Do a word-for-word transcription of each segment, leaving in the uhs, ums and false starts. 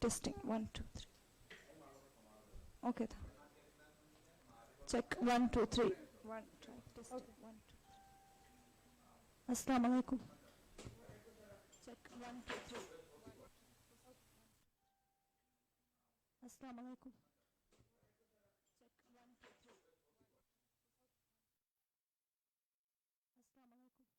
Testing, one, two, three. Okay, ތ. Check, one, two, three. One, two, testing, one, two, three. السلام عليكم. Check, one, two, three. السلام عليكم. Check, one, two, three. السلام عليكم.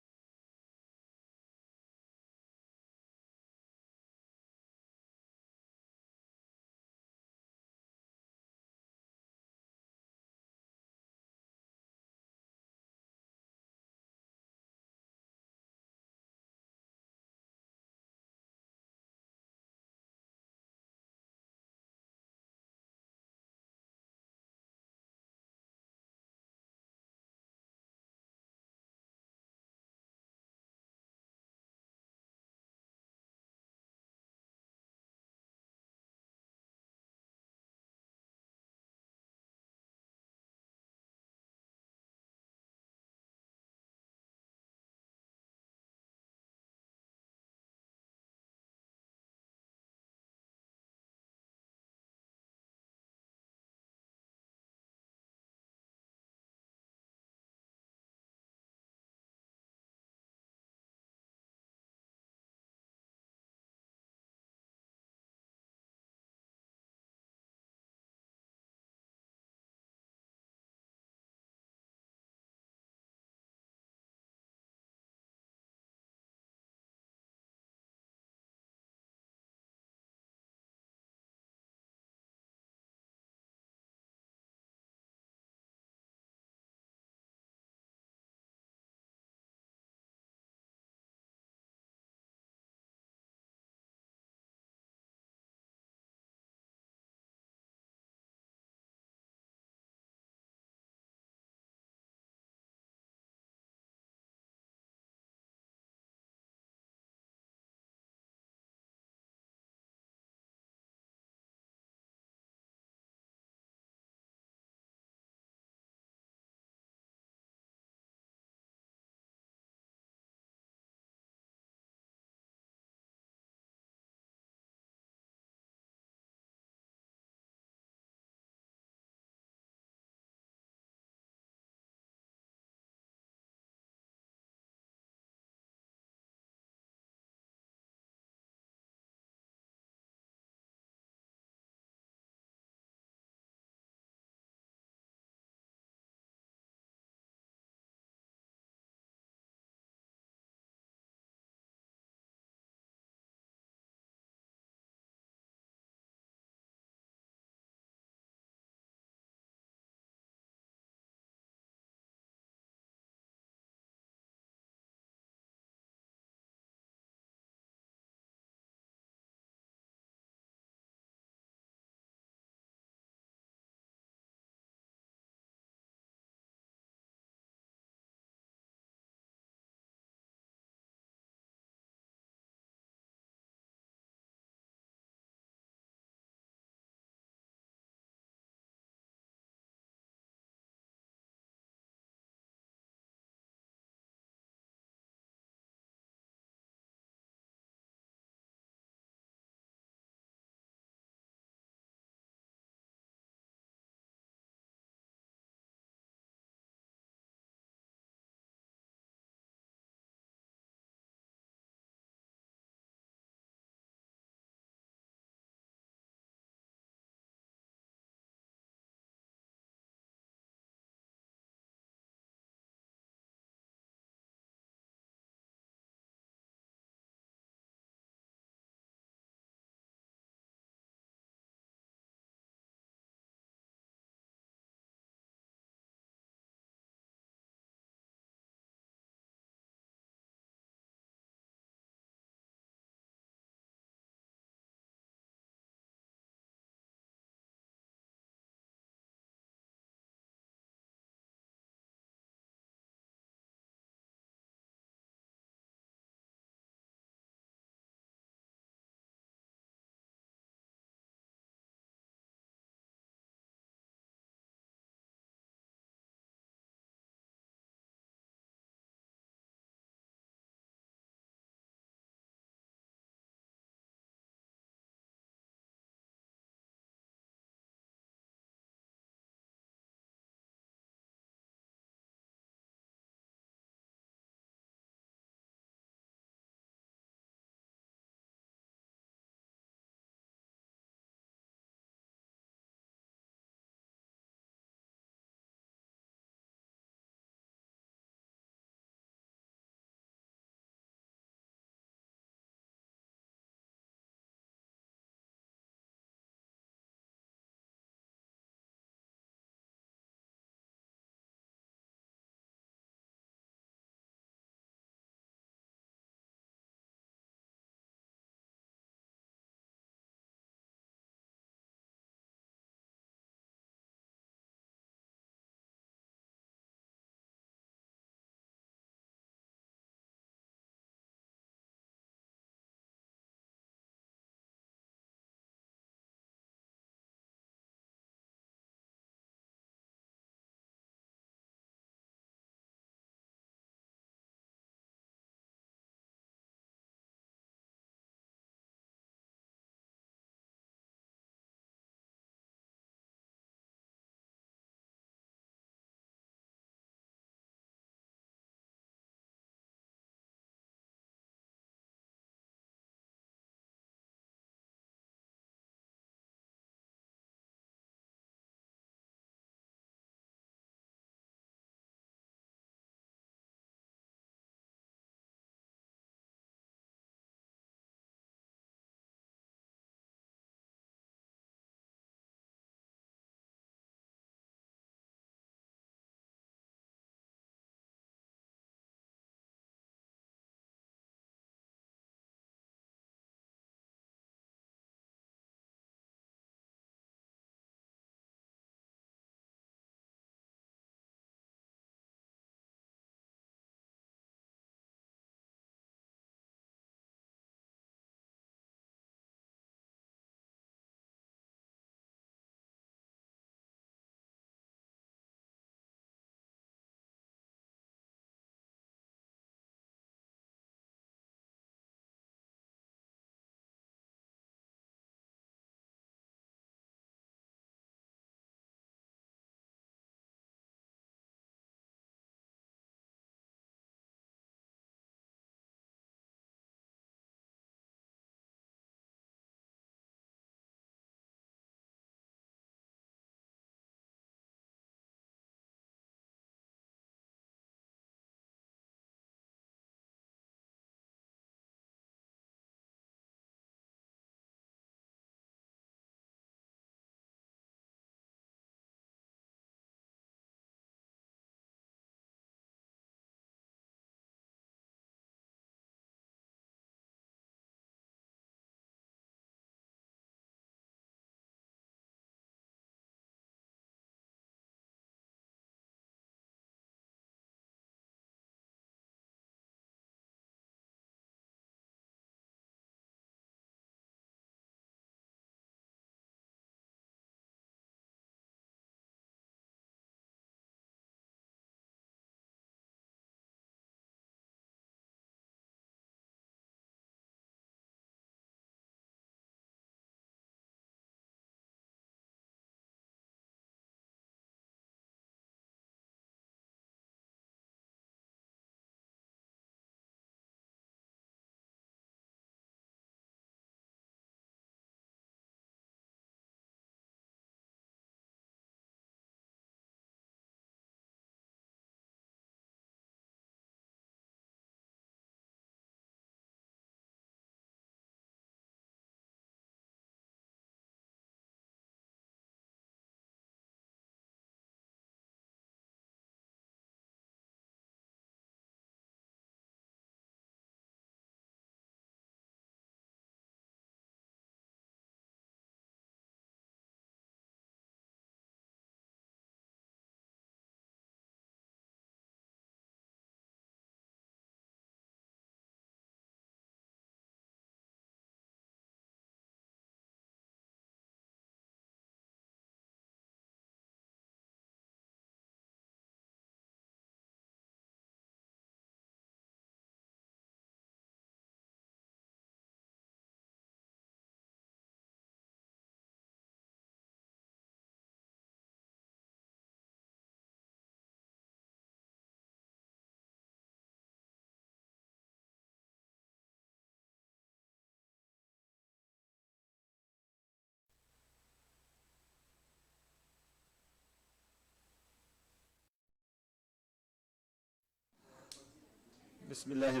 ބިސްމިއްލާހި،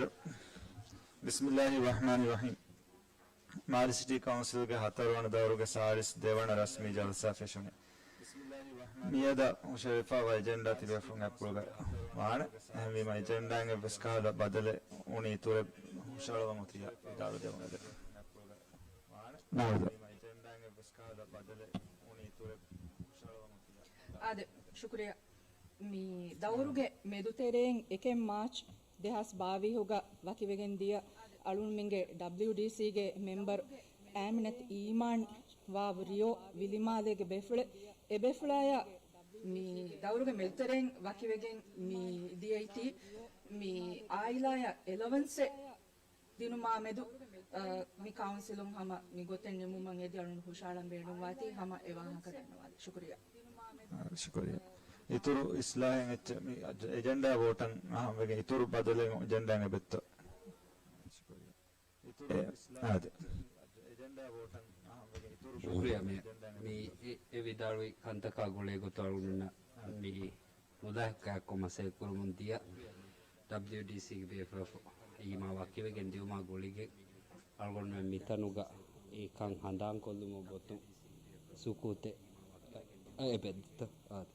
ބިސްމިއްލާހި ރަޙްމާނި ރަޙީމް. މާލެ ސިޓީ ކައުންސިލްގެ ހަތަރުވަނަ ދައުރުގެ ސާޅީސް ދެވަނަ ރަސްމީ ޖަލްސާ ފެށުނީ. މިއަދަށް ހުށަހެޅިފައިވާ އެޖެންޑާ ތިބޭފުޅުން އެއްޕުޅުގައި ވާނެ. އެހެންވީމަ އެޖެންޑާއިން އެއްވެސް ކަހަލަ ބަދަލެއް އުނި އިތުރެއް ހުށަހަޅަވަމު ތިޔަ ވިދާޅުވެދެމުން އެދެން. ނަހުދަ. އާދެ، ޝުކުރިއްޔާ. މި ދައުރުގެ މެދުތެރެއިން އެކެއް މާޗް ދެހާސް ބާވީހުގަ ވަކިވެގެން ދިޔަ އަޅުންމެންގެ ޑަބްލިއުޑީސީގެ މެމްބަރު އާމިނަތު އީމާން ވާ ރިޔޯ ވިލިމާލޭގެ ބޭފުޅެއް. އެ ބޭފުޅާޔަށް މި ދައުރުގެ މެދުތެރެއިން ވަކިވެގެން މި ދިޔައީތީ މި އާއިލާޔަށް އެލަވަންސެއް ދިނުމާމެދު، އަ، މި ކައުންސިލުން ހަމަ މި ގޮތެއް ނިމުމަށް އެދި އަޅުން ހުށަހަޅަން ބޭނުންވާތީ ހަމަ އެ ވާހަކަ ދަންނަވާލި. ޝުކުރިއްޔާ. އާ، ޝުކުރިއްޔާ. އިތުރު އިސްލާހެއް އެއްޗެއް މި އެޖެންޑާ ވޯޓަށް އަހަންވެގެން އިތުރު ބަދަލެއް އެޖެންޑާއިން އެބައޮތްތޯ؟ އެ، އާދެ. ޝުކުރިއްޔާ. މި، މި އެ، އެ ވިދާޅުވި ކަންތަކާ ގުޅޭ ގޮތުން އަޅުގަނޑުމެންނަށް މި ނުލާހިކާއެއްކޮށް މަސައްކަތްކުރަމުން ދިޔަ ޑަބްލިއުޑީސީގެ ބޭފުޅަކު އީމާ ވަކިވެގެން ދިޔުމާ ގުޅިގެން އަޅުގަނޑުމެން މިތަނުގަ އެކަން ހަނދާންކޮށްލުމުގެ ގޮތުން ސުކޫތެއް އެބައޮތްތަ؟ އާދެ.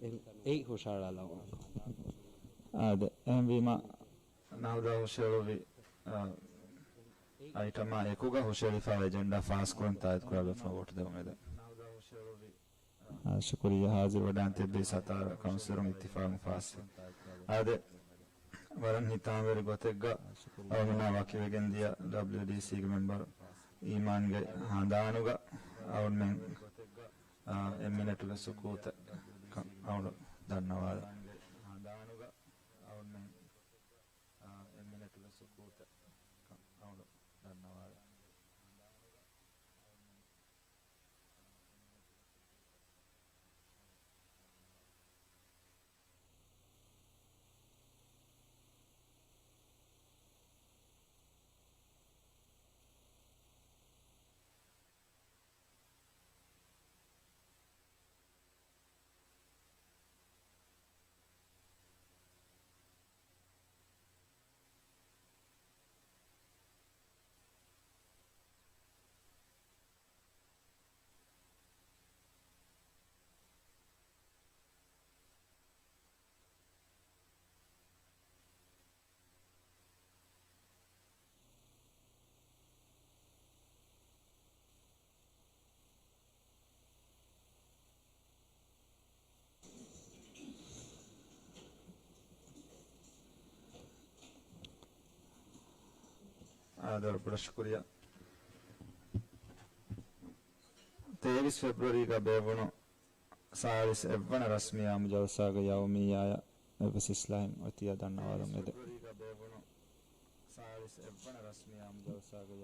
އެ، އެއީ ހުށަހަޅާލަން. އާދެ. އެހެންވީމަ، ނަހުދާ ހުށަހެޅުއްވި، އަ، އައިޓަމާ އެކުގަ ހުށަހެޅިފައިވާ އެޖެންޑާ ފާސްކުރަން ތާއީދުކުރާ ބޭފުޅުން ވޯޓު ދެމުން އެދެން. އާ، ޝުކުރިއްޔާ. ހާޒިރުވެޑާން ތިއްބީ ސަތާރަ ކައުންސިލަރުން އިއްތިފާގުން ފާސްވި. އާދެ، ވަރަށް ހިތާމަވެރި ގޮތެއްގަ އަޅުގަނޑާ ވަކިވެގެން ދިޔަ ޑަބްލިއުޑީސީގެ މެމްބަރު އީމާންގެ ހަނދާނުގަ އަޅުމެން، އާ، އެއް މިނެޓުގެ ސުކޫތެއް ކަން އަޅު ދަންނަވާލަން. އާ، އެއް މިނެޓުގެ ސުކޫތެއް ކަން އަޅު ދަންނަވާލަން. އާދެ، ވަރަށް ބޮޑަށް ޝުކުރިއްޔާ. ތޭވީސް ފެބްރުއަރީގަ ބޭއްވުނު ސާޅީސް އެއްވަނަ ރަސްމީ އާއްމު ޖަލްސާގެ ޔައުމިއްޔާޔަށް އެއްވެސް އިސްލާހެއް އޮތިއްޔާ ދަންނަވާލަން އެދެން.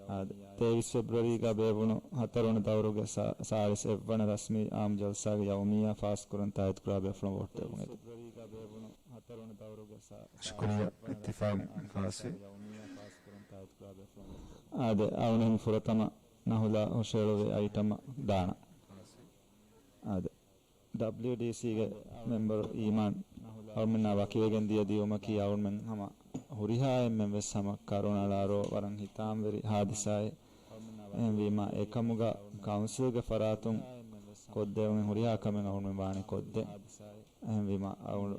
އާދެ، ތޭވީސް ފެބްރުއަރީގަ ބޭއްވުނު ހަތަރުވަނަ ދައުރުގެ ސާ-، ސާޅީސް އެއްވަނަ ރަސްމީ އާއްމު ޖަލްސާގެ ޔައުމިއްޔާ ފާސްކުރަން ތާއީދުކުރާ ބޭފުޅުން ވޯޓު ދެމުން އެދެން. ޝުކުރިއްޔާ، އިއްތިފާގުން ފާސްވި. އާދެ، އަޅުގަނޑު ފުރަތަމަ ނަހުލާ ހުށަހެޅުއްވި އައިޓަމަށް ދާނަން. އާދެ، ޑަބްލިއުޑީސީގެ މެމްބަރު އީމާން އަޅުމެންނާ ވަކިވެގެން ދިޔަ ދިޔުމަކީ އަޅުމެން ހަމަ ހުރިހާ އެންމެން ވެސް ހަމަ ކަރުނަ އަޅާރޯ ވަރަށް ހިތާމަވެރި ހާދިސާއެއް. އެހެންވީމާ އެކަމުގަ ކައުންސިލްގެ ފަރާތުން ކޮށްދެވުން ހުރިހާ ކަމެއް އަޅުމެން ވާނެ ކޮށްދޭ. އެހެންވީމާ އަޅު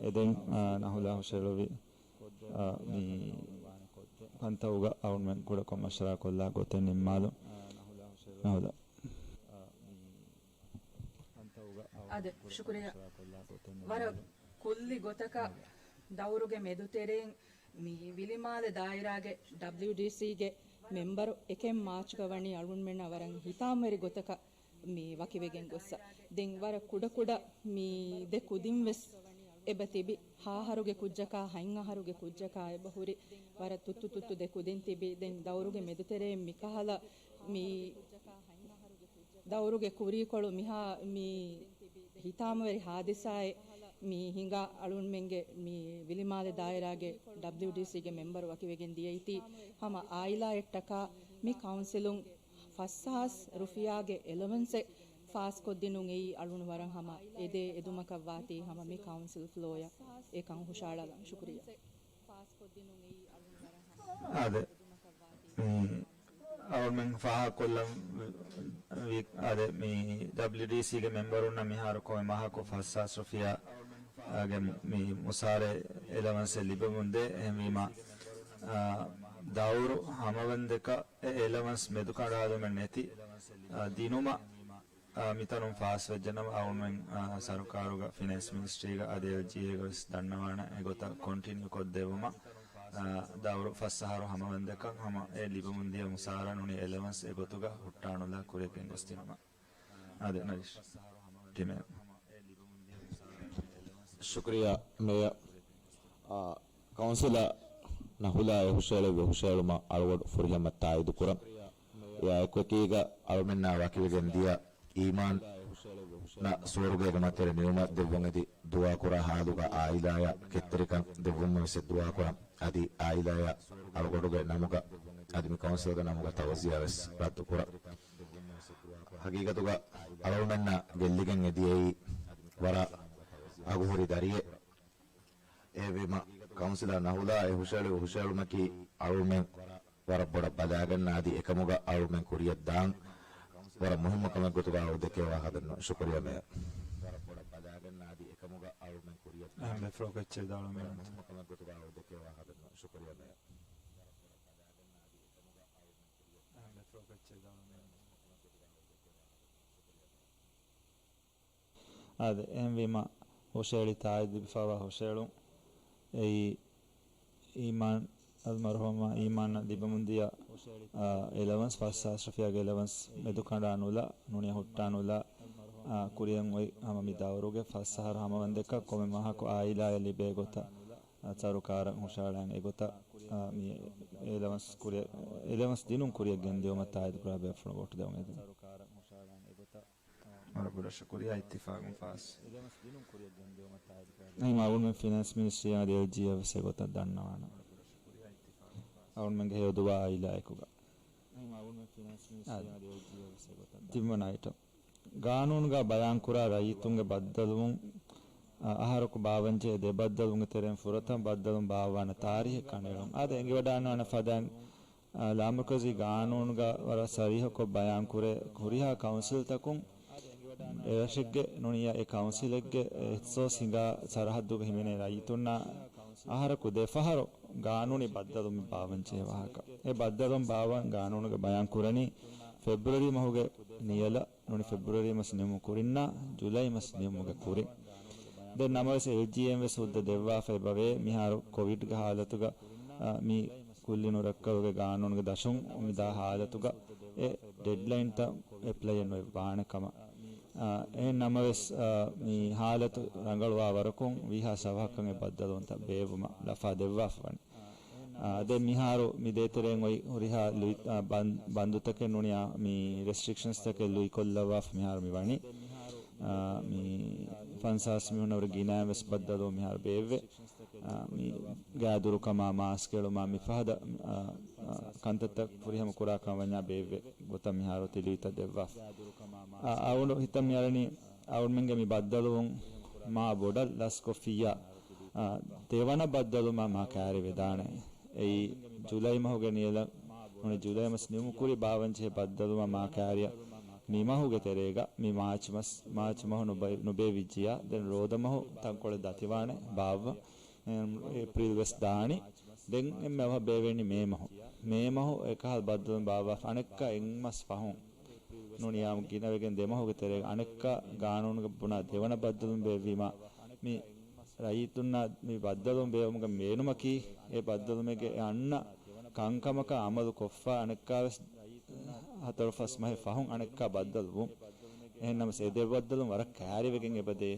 އެދެން، އާ، ނަހުލާ ހުށަހެޅުއްވި، އާ، މި ކަންތައުގަ އަޅުމެން ކުޑަކޮށް މަޝްވަރާ ކޮށްލާ ގޮތެއް ނިންމާލުން. ނަހުލާ. އާދެ، ޝުކުރިއްޔާ. ވަރަށް ކުއްލި ގޮތަކަށް ދައުރުގެ މެދުތެރެއިން މި ވިލިމާލެ ދާއިރާގެ ޑަބްލިއުޑީސީގެ މެމްބަރު އެކެއް މާޗްގަ ވަނީ އަޅުންމެންނަށް ވަރަށް ހިތާމަވެރި ގޮތަކަށް މި ވަކިވެގެން ގޮއްސަ. ދެން ވަރަށް ކުޑަކުޑަ މި ދެ ކުދިން ވެސް އެބަ ތިބި، ހަ އަހަރުގެ ކުއްޖަކާ ހަތް އަހަރުގެ ކުއްޖަކާ އެބަ ހުރި. ވަރަށް ތުއްތު ތުއްތު ދެ ކުދިން ތިބި. ދެން ދައުރުގެ މެދުތެރެއިން މިކަހަލަ މި ދައުރުގެ ކުރީކޮޅު މިހާ މި ހިތާމަވެރި ހާދިސާއެއް މި ހިނގާ އަޅުންމެންގެ މި ވިލިމާލެ ދާއިރާގެ ޑަބްލިއުޑީސީގެ މެމްބަރު ވަކިވެގެން ދިޔައީތީ ހަމަ އާއިލާއަށްޓަކާ މި ކައުންސިލުން ފަސްހާސް ރުފިޔާގެ އެލަވަންސެއް ފާސްކޮށްދިނުން އެއީ އަޅުން ވަރަށް ހަމަ އެދޭ އެދުމަކަށް ވާތީ ހަމަ މި ކައުންސިލް ފްލޯއަށް އެކަން ހުށައަޅާލަން. ޝުކުރިއްޔާ. އާދެ، މި އަޅުމެން ފާހަގަކޮށްލަން ވީ، އާދެ، މި ޑަބްލިއުޑީސީގެ މެމްބަރުންނަށް މިހާރު ކޮންމެ މަހަކު ފަސް ހާސް ރުފިޔާގެ މި މުސާރަ އެލަވަންސެއް ލިބެމުންދޭ. އެހެންވީމަ، އާ، ދައުރު ހަމަވަންދެކަށް އެ އެލަވަންސް މެދުކަނޑާލުމެއް ނެތި، އާ، ދިނުމަށް އާ، މިތަނުން ފާސްވެއްޖެނަމަ، އަޅުމެން، އާ، ސަރުކާރުގަ ފިނޭންސް މިނިސްޓްރީގަ އަދި އެލްޖީއޭގަ ވެސް ދަންނަވާނެ އެގޮތަށް ކޮންޓިނިއު ކޮށްދެއްވުމަށް، އާ، ދައުރު ފަސް އަހަރު ހަމަވަންދެކަށް ހަމަ އެ ލިބެމުންދިޔަ މުސާރަ ނޫނީ އެލަވަންސް އެގޮތުގަ ހުއްޓާނުލާ ކުރިޔަށް ގެންގޮސްދިނުމަށް. އާދެ، ނަރީޝް. ޓީމޭ. ޝުކުރިއްޔާ މޭޔަރ. އާ، ކައުންސިލަރ ނަހުލާ އެ ހުށައެޅުއްވި ހުށައެޅުމަށް އަޅުގަނޑު ފުރިހަމަ ތާއީދު ކުރަން. އެއާ އެކުއެކީގަ އަޅުމެންނާ ވަކިވެގެން ދިޔަ އީމާން ނަށް ސުވަރުގޭގެ މަތިވެރި ނިވުމަށް ދެއްވުން އެދި ދުޢާކުރާ ހާލުގަ އާއިލާޔަށް ކެތްތެރިކަން ދެއްވުމަށް ވެސް ދުޢާކުރަން. އަދި އާއިލާޔަށް އަޅުގަނޑުގެ ނަމުގަ އަދި މި ކައުންސިލްގެ ނަމުގަ ތަޢުޒިޔާ ވެސް ރައްދުކުރަން. ހަގީގަތުގަ އަޅުމެންނަށް ގެއްލިގެން އެދިޔައީ ވަރަށް އަގުހުރި ދަރިއެއް. އެހެންވީމަ، ކައުންސިލަރ ނަހުލާ އެ ހުށައެޅި ހުށައެޅުމަކީ އަޅުމެން ވަރަށް ބޮޑަށް ބަލާގަންނަ އަދި އެކަމުގަ އަޅުމެން ކުރިޔަށް ދާން ވަރަށް މުހިއްމު ކަމެއް ގޮތުގަ އައު ދެކޭ ވާހަކަ ދެންނު. ޝުކުރިއްޔާ މޭޔަރ. އެހެން ބޭފުޅަކު އެއްޗެއް ވިދާޅުވަމޭ. އާދެ، އެހެންވީމަ، ހުށައެޅި ތާއީދު ލިބިފައިވާ ހުށައެޅުން އެއީ، އީމާން، އަލްމަރްޙޫމާ އީމާންއަށް ލިބެމުންދިޔަ، އާ، އެލަވަންސް ފަސް ހާސް ރުފިޔާގެ އެލަވަންސް މެދުކަނޑާ ނުލާ، ނޫނީ ހުއްޓާ ނުލާ، އާ، ކުރިއަށް އޮތް ހަމަ މި ދައުރުގެ ފަސް އަހަރު ހަމަވަންދެކަށް ކޮންމެ މަހަކު އާއިލާޔަށް ލިބޭ ގޮތަށް، އާ، ސަރުކާރަށް ހުށައަޅާން އެގޮތަށް، އާ، މި އެލަވަންސް ކުރިއަށް، އެލަވަންސް ދިނުން ކުރިއަށް ގެންދިއުމަށް ތާއީދު ކުރާ ބޭފުޅުން ވޯޓު ދެއްވަމޭ. ވަރަށް ބޮޑަށް ޝުކުރިއްޔާ. އިއްތިފާގުން ފާސް. އެހެން އަޅުގަނޑުމެން ފިނޭންސް މިނިސްޓްރީއާ އަދި އެލްޖީއޭ ވެސް އެގޮތަށް ދަންނަވާނަން. އަޅުގަނޑުމެންގެ ހެޔޮ ދުޢާ އާއިލާއެކުގަ. ތިންވަނަ އައިޓަމް. ގާނޫނުގަ ބަޔާންކުރާ ރައްޔިތުންގެ ބައްދަލުވުން، އަ، އަހަރަކު ބާވަންޖެހޭ ދެ ބައްދަލުވުންގެ ތެރެއިން ފުރަތަމަ ބައްދަލުވުން ބާއްވާނެ ތާރީހެއް ކަނޑައެޅުން. އާދެ، އެނގިވަޑާންވާނެ ފަދައިން، އާ، ލާމަރުކަޒީ ގާނޫނުގަ ވަރަށް ސަރީހަކޮށް ބަޔާންކުރޭ، ހުރިހާ ކައުންސިލްތަކުން އެރަށެއްގެ ނޫނީ އެ ކައުންސިލެއްގެ އެ އިޚްތިޞާޞް ހިނގާ ސަރަހައްދުގަ ހިމެނޭ ރައްޔިތުންނާ އަހަރަކު ދެފަހަރު ގާނޫނީ ބައްދަލުވުން ބާވަންޖެހޭ ވާހަކަ. އެ ބައްދަލުވުން ބާވަން ގާނޫނުގަ ބަޔާންކުރަނީ ފެބްރުއަރީ މަހުގެ ނިޔަލަށް ނޫނީ ފެބްރުއަރީ މަސް ނިމުމުގެ ކުރިންނާ ޖުލައި މަސް ނިމުމުގެ ކުރިން. ދެން ނަމަވެސް އެލްޖީއޭއިން ވެސް ހުއްދަ ދެއްވާފައި އެބަވޭ، މިހާރު ކޮވިޑްގެ ހާލަތުގަ، އާ، މި ކުއްލި ނުރައްކަލުގެ ގާނޫނުގެ ދަށުން މިދާ ހާލަތުގަ އެ ޑެޑްލައިންތައް އެޕްލައި ނުވެވާނެ ކަމަށް. އާ، އެހެން ނަމަވެސް، އާ، މި ހާލަތު ރަނގަޅުވާ ވަރަކުން ވީހާ ސަވަހަކަށް އެ ބައްދަލުވުންތައް ބޭއްވުމަށް ލަފާ ދެއްވާފަ ވަނީ. އާ، ދެން މިހާރު މި ދޭތެރެއިން އޮތް ހުރިހާ ލުއި-، އާ، ބަން-، ބަންދުތަކެއް ނޫނިއްޔާ މި ރެސްޓްރިކްޝަންސްތަކެއް ލުއިކޮށްލައްވާފަ މިހާރު މި ވަނީ. އާ، މި ފަންސާސް މީހުންނަށް ވުރެ ގިނައިން ވެސް ބައްދަލުވުން މިހާރު ބޭއްވޭ. އާ، މި ގާދުރުކަމާ، މާސްކް އެޅުމާ، މިފަހަތަށް، އާ، އާ، ކަންތައްތައް ފުރިހަމަ ކުރާކަށް ވަންޏާ ބޭއްވޭ ގޮތަށް މިހާރު ތިލުވިތައް ދެއްވާފަ. އާ، އަޅުގަނޑު ހިތަށް މިއަރަނީ، އަޅުގަނޑުމެންގެ މި ބައްދަލުވުން މާ ބޮޑަށް ލަސްކޮށްފިއްޔާ، އާ، ދެވަނަ ބައްދަލުވުމަށް މާ ކައިރިވެދާނެ. އެއީ ޖުލައި މަހުގެ ނިޔަލަށް، ނޫނީ ޖުލައި މަސް ނިމުމުގެ ކުރިން ބާވަންޖެހޭ ބައްދަލުވުމަށް މާ ކައިރިއަށް މި މަހުގެ ތެރޭގަ، މި މާޗް މަސް، މާޗް މަހު ނުބައި-، ނުބޭއްވިއްޖިއްޔާ، ދެން ރޯދަ މަހު ތަންކޮޅެއް ދަތިވާނެ ބާއްވަ. އެ، އޭޕްރީލް ވެސް ދާނީ. ދެން އެންމެ އަވަހަށް ބޭއްވެނީ މޭ މަހު. މޭ މަހު އެކަހަލަ ބައްދަލުވުން ބާއްވާފަ އަނެއްކާ އެއްމަސް ފަހުން ނޫނިއްޔާ ގިނަވެގެން ދެ މަހުގެ ތެރޭގަ އަނެއްކާ ގާނޫނުގަ ބުނާ ދެވަނަ ބައްދަލުވުން ބޭއްވީމާ، މި ރައްޔިތުންނާ މި ބައްދަލުވުން ބޭއްވުމުގެ ބޭނުމަކީ، އެ ބައްދަލުވުމެއްގެ އެ އަންނަ ކަންކަމަކަށް އަމަލު ކޮށްފަ އަނެއްކާވެސް ހަތަރު ފަސް މަހެއް ފަހުން އަނެއްކާ ބައްދަލުވުން. އެހެން ނަމަވެސް އެ ދެ ބައްދަލުވުން ވަރަށް ކައިރިވެގެން އެބަދޭ.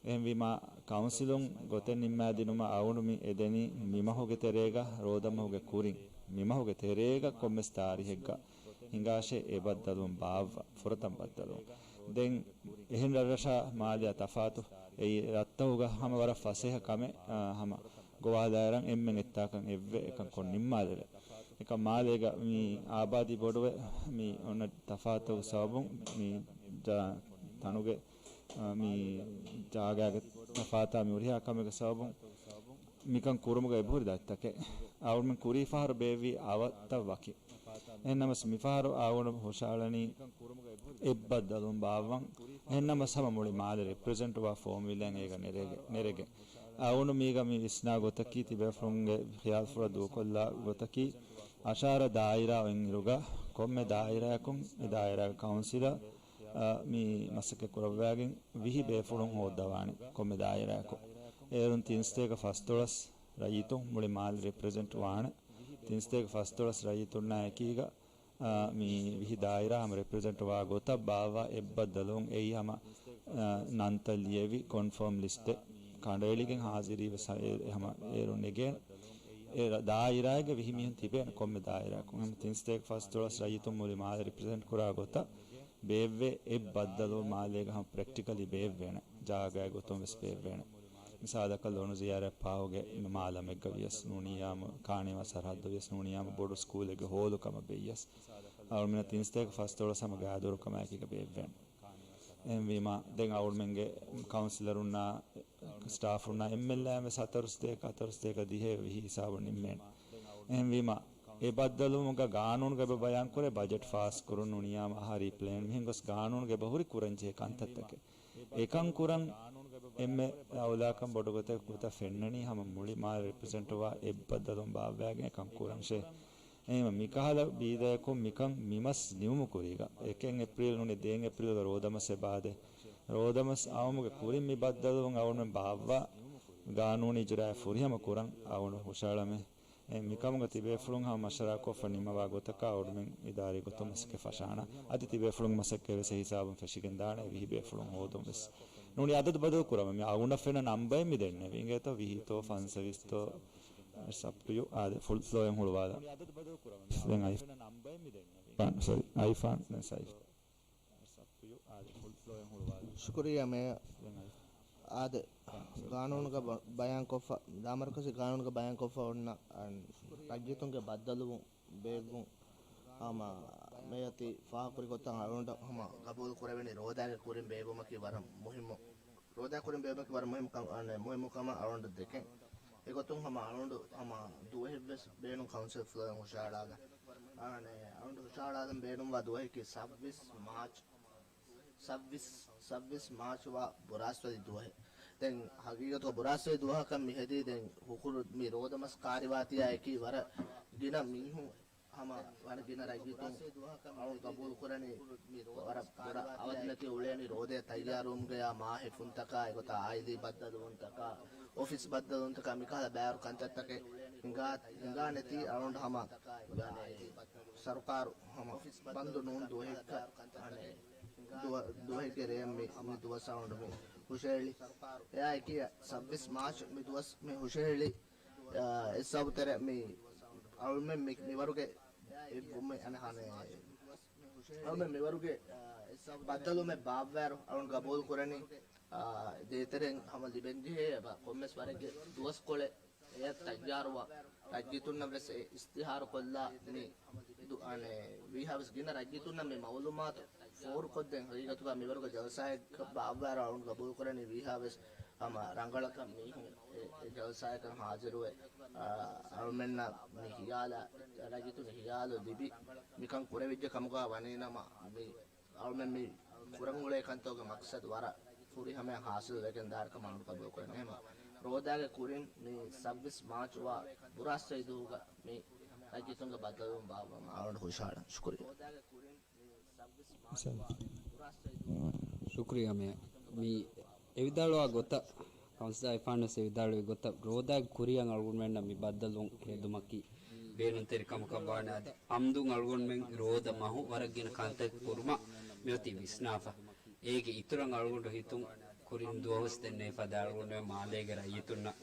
އެހެންވީމާ، ކައުންސިލުން ގޮތެއް ނިންމާދިނުމަށް އަޅުގަނޑު މި އެދެނީ މި މަހުގެ ތެރޭގަ، ރޯދަ މަހުގެ ކުރިން، މި މަހުގެ ތެރޭގަ ކޮންމެސް ތާރީހެއްގަ ހިނގާށޭ އެ ބައްދަލުވުން ބާއްވަ، ފުރަތަމަ ބައްދަލުވުން. ދެން އެހެން ރަށްރަށާ މާލެއާ ތަފާތު، އެއީ ރަށްތަކުގަ ހަމަ ވަރަށް ފަސޭހަ ކަމެއް، އާ، ހަމަ ގޮވާލާއިރަށް އެންމެން އެއްތާކަށް އެއްވެ އެކަން ކޮށް ނިންމާލެވޭ. އެކަމް މާލޭގަ މި އާބާދީ ބޮޑުވެ، މި އޮންނަ ތަފާތުގެ ސަބަބުން މި ޖާ-، ތަނުގެ، އާ، މި ޖާގާގެ ތަފާތާ މި ހުރިހާ ކަމެއްގެ ސަބަބުން މިކަން ކުރުމުގަ އެބަހުރި ދަތިތަކެއް އަޅުމެން ކުރީ ފަހަރު ބޭއްވި އަވަށްތައް ވަކި. އެހެންނަމަސް މިފަހަރު އަޅުގަނޑު ހުށަހަޅަނީ އެއްބައްދަލުވުން ބާއްވަން. އެހެންނަމަސް ހަމަ މުޅި މާލެ ރެޕްރެޒެންޓްވާ ފޯމުވިލެން އޭގަ ނެރެގެ، ނެރެގެން. އަޅުގަނޑު މީގަ މި ވިސްނާ ގޮތަކީ ތިބޭފުޅުންގެ ޚިޔާލުފުޅަށް ދޫކޮށްލާ ގޮތަކީ އަށާރަ ދާއިރާ އޮތްއިރުގަ ކޮންމެ ދާއިރާއަކުން އެ ދާއިރާގެ ކައުންސިލަށް އަ، މި މަސައްކަތް ކުރައްވާގެން ވިހި ބޭފުޅުން ހޯއްދަވާނެ ކޮންމެ ދާއިރާއަކު. އޭރުން ތިން ސަތޭކަ ފަސްދޮޅަސް ރައްޔިތުން މުޅި މާލެ ރެޕްރެޒެންޓް ވާނެ. ތިން ސަތޭކަ ފަސްދޮޅަސް ރައްޔިތުންނާ އެކީގަ، އަ، މި ވިހި ދާއިރާ ހަމަ ރެޕްރެޒެންޓް ވާ ގޮތަށް ބާއްވާ އެއްބައްދަލުވުން އެއީ ހަމަ، އަ، ނަންތައް ލިޔެވި ކޮންފާމް ލިސްޓެއް ކަނޑައެޅިގެން ހާޒިރީވެސް ހަ-، އެ-، ހަމަ އޭރުން ނެގޭނެ. އެ ރަ-، ދާއިރާއެއްގެ ވިހި މީހުން ތިބޭނެ ކޮންމެ ދާއިރާއަކުން. ހަމަ ތިން ސަތޭކަ ފަސްދޮޅަސް ރައްޔިތުން މުޅި މާލެ ރެޕްރެޒެންޓް ކުރާ ގޮތަށް ބޭއްވޭ އެއް ބައްދަލުވުން މާލޭގަ ހަމަ ޕްރެކްޓިކަލީ ބޭއްވޭނެ. ޖާގައި ގޮތުން ވެސް ބޭއްވޭނެ. މިސާލަކަށް ލޮނުޒިޔާރަ ޕާހުގެ މާލަމެއްގަ ވިޔަސް ނޫނިއްޔާމު، ކާނީވާ ސަރަހައްދު ވިޔަސް ނޫނިއްޔާމު ބޮޑު ސްކޫލެއްގެ ހޯލު ކަމަށް ވެއްޔަސް، އަޅުމެންނަށް ތިން ސަތޭކަ ފަސްދޮޅަސް ހަމަ ގާދޫރު ކަމާއެކީގަ ބޭއްވޭނެ. އެހެންވީމާ، ދެން އަޅުމެންގެ ކައުންސިލަރުންނާ، ސްޓާފުންނާ އެމްއެލްއޭ ވެސް ހަތަރު ސަތޭކަ، ހަތަރު ސަތޭކަ ދިހަ ވިހި ހިސާބުން ނިންމޭނެ. އެހެންވީމާ، އެ ބައްދަލުވުމުގަ ގާނޫނުގަ އެބަ ބަޔާންކުރޭ ބަޖެޓް ފާސް ކުރުން ނޫނިއްޔާމު އަހަރީ ޕްލޭން މިހެން ގޮސް ގާނޫނުގަ އެބަހުރި ކުރަންޖެހޭ ކަންތައްތަކެއް. އެކަން ކުރަން އެންމެ އައުލާކަން ބޮޑު ގޮތަކަށް ގޮތަށް ފެންނަނީ ހަމަ މުޅި މާލެ ރެޕްރެޒެންޓްވާ އެއްބައްދަލުވުން ބާއްވާގެން އެކަން ކުރަންށޭ. އެހެންވީމަ މިކަހަލަ ބީދަޔަކުން މިކަން މިމަސް ނިމުމު ކުރީގަ، އެކެއް އޭޕްރީލް ނޫނީ ދެއެއް އޭޕްރީލްގަ ރޯދަމަސް އެބައާދޭ. ރޯދަމަސް އައުމުގެ ކުރިން މި ބައްދަލުވުން އަޅުގަނޑުމެން ބާއްވާ ގާނޫނީ އިޖުރާއެއް ފުރިހަމަ ކުރަން އަޅުގަނޑު ހުށަހަޅަމޭ. އެ މިކަމުގަ ތިބޭފުޅުން ހަމަ މަޝްވަރާކޮށްފަ ނިންމަވާ ގޮތަކަށް އަޅުގަނޑުމެން އިދާރީ ގޮތުން މަސައްކަތް ފަށާނަ. އަދި ތިބޭފުޅުން މަސައްކަތް ވެސް އެ ހިސާބުން ފެށިގެން ދާނެ. ވިހި ބޭފުޅުން ހޯދުން ވެސް ނޫނީ އަދަދު ބަދަލު ކުރަމަ މި އަޅުގަނޑަށް ފެންނަ ނަންބައެއް މި ދެންނެވި. އިނގޭތޯ ވިހި ތޯ ފަންސަވީސް ތޯ، it's up to you. އާދެ، ފުލް ފްލޯއެއް ހުޅުވާލާ. ދެން އައި-، ފާން، ސޮރީ، އައި ފާން، ދެން ސައި. ޝުކުރިއްޔާ މޭޔަރ. އާދެ، ގާނޫނުގަ ބަ-، ބަޔާންކޮށްފަ، ލާމަރުކަޒީ ގާނޫނުގަ ބަޔާންކޮށްފަ އޮންނަ، އަން، ރައްޔިތުންގެ ބައްދަލުވުން ބޭއްވުން ހަމަ މެޔަތި ފާހަގަކުރި ގޮތަށް އަޅުގަނޑަށް ހަމަ ގަބޫލު ކުރެވެނީ ރޯދާގެ ކުރިން ބޭއްވުމަކީ ވަރަށް މުހިއްމު. ރޯދާ ކުރިން ބޭއްވުމަކީ ވަރަށް މުހިއްމު ކަމަށް، އަނެ، މުހިއްމު ކަމަށް އަޅުގަނޑަށް ދެކެން. އެގޮތުން ހަމަ އަޅުގަނޑު ހަމަ ދުވަހެއްވެސް ބޭނުން ކައުންސިލް ފްލޯއިން ހުށަހަޅާލަން. އަނެ، އަޅުގަނޑު ހުށަހަޅާލަން ބޭނުންވާ ދުވަހަކީ ސައްބީސް މާޗް. ސައްބީސް، ސައްބީސް މާޗު ވާ ބުރާސްވަލި ދުވަހެއް. ދެން ހަގީގަތުގަ ބުރާސްވަލި ދުވަހަކަށް މިހެދީ ދެން ހުކުރު މި ރޯދަމަސް ކާރިވާތީއާއެކީ ވަރަށް ގިނަ މީހުން ހަމަ ވަރަށް ގިނަ ރައްޔިތުން އަޅުން ގަބޫލު ކުރަނީ ވަރަށް ބޮޑަށް އަވަދިނެތި އުޅޭނީ ރޯދައަށް ތައްޔާރުވުމުގަޔާ މާހިފުންތަކާ އެގޮތަށް އާއިލީ ބައްދަލުވުންތަކާ އޮފީސް ބައްދަލުވުންތަކާ މިކަހަލަ ބައިވަރު ކަންތައްތަކެއް ހިނގާ، ހިނގާނެތީ އަޅުން ހަމަ ސަރުކާރު ހަމަ ބަންދު ނޫން ދުވަހެއްގަ އަނެ ދުވަ-، ދުވަހެއްގެ ރޭ މި، މި ދުވަސް އަޅުން މި ހުށަހެޅި. އެއާއެކީ ސައްބީސް މާޗް މި ދުވަސް މި ހުށަހެޅި، އާ، އެއްސަބަބުތެރޭ މި އަޅުމެން މި، މިވަރުގެ އެއްވުމެއް އަނެ ހަނެ އަޅުމެން މިވަރުގެ ބައްދަލުމެއް ބާއްވާއިރު އަޅުން ގަބޫލު ކުރަނީ، އާ، ދޭތެރެއިން ހަމަ ލިބެންޖެހޭ އެބަ ކޮންމެސް ވަރެއްގެ ދުވަސްކޮޅެއް އެއަށް ތައްޔާރުވާ ރައްޔިތުންނަށް ވެސް އެ އިސްތިހާރު ކޮށްލާ މި ދު-، އަނެ، ވީހާވެސް ގިނަ ރައްޔިތުންނަށް މި މައުލޫމާތު ފޯރުކޮށްދޭން ހަގީގަތުގަ މިވަރުގެ ޖަލްސާއެއް ބާއްވާއިރު އަޅުން ގަބޫލު ކުރަނީ ވީހާވެސް ހަމަ ރަނގަޅަކަށް މީހުން އެ، އެ ޖަލްސާއަކަށް ހާޒިރުވެ، އަ، އަޅުމެންނަށް މި ހިޔާލަ، ރައްޔިތުން ހިޔާލު ލިބި މިކަން ކުރެވިއްޖެ ކަމުގަ ވަނީނަމަ މި އަޅުމެން މި ކުރަން އުޅޭ ކަންތައްގެ މަޤްޞަދު ވަރަށް ފުރިހަމަޔަށް ހާސިލް ވެގެން ދާނެ ކަމަށް އަޅުން ގަބޫލު ކުރަން. އެހެން ރޯދާގެ ކުރިން މި ސައްބީސް މާޗު ވާ ބުރާސްވަލި ދުވަހުގަ މި ރައްޔިތުންގެ ބައްދަލުވުން ބާއްވަމުން އަޅުން ހުށަހަޅަން. ޝުކުރިއްޔާ. ޝުކުރިއްޔާ މޭޔަރ. މި އެވިދާޅުވާ ގޮތަށް، ކައުންސިލަރ އިފާން ވެސް އެވިދާޅުވި ގޮތަށް، ރޯދާގެ ކުރިއަށް އަޅުގަނޑުމެންނަށް މި ބައްދަލުވުން ހެދުމަކީ ބޭނުންތެރި ކަމަކަށް ވާނެ. އަދި އަމްދުން އަޅުގަނޑުމެން ރޯދަ މަހު ވަރަށް ގިނަ ކަންތައް ކުރުމަށް މިއޮތީ ވިސްނާފަ. އޭގެ އިތުރަށް އަޅުގަނޑު ހިތުން ކުރިން ދުވަހުސް ދެންނެވިފަދަ އަޅުގަނޑުމެން މާލޭގެ ރައްޔިތުންނަށް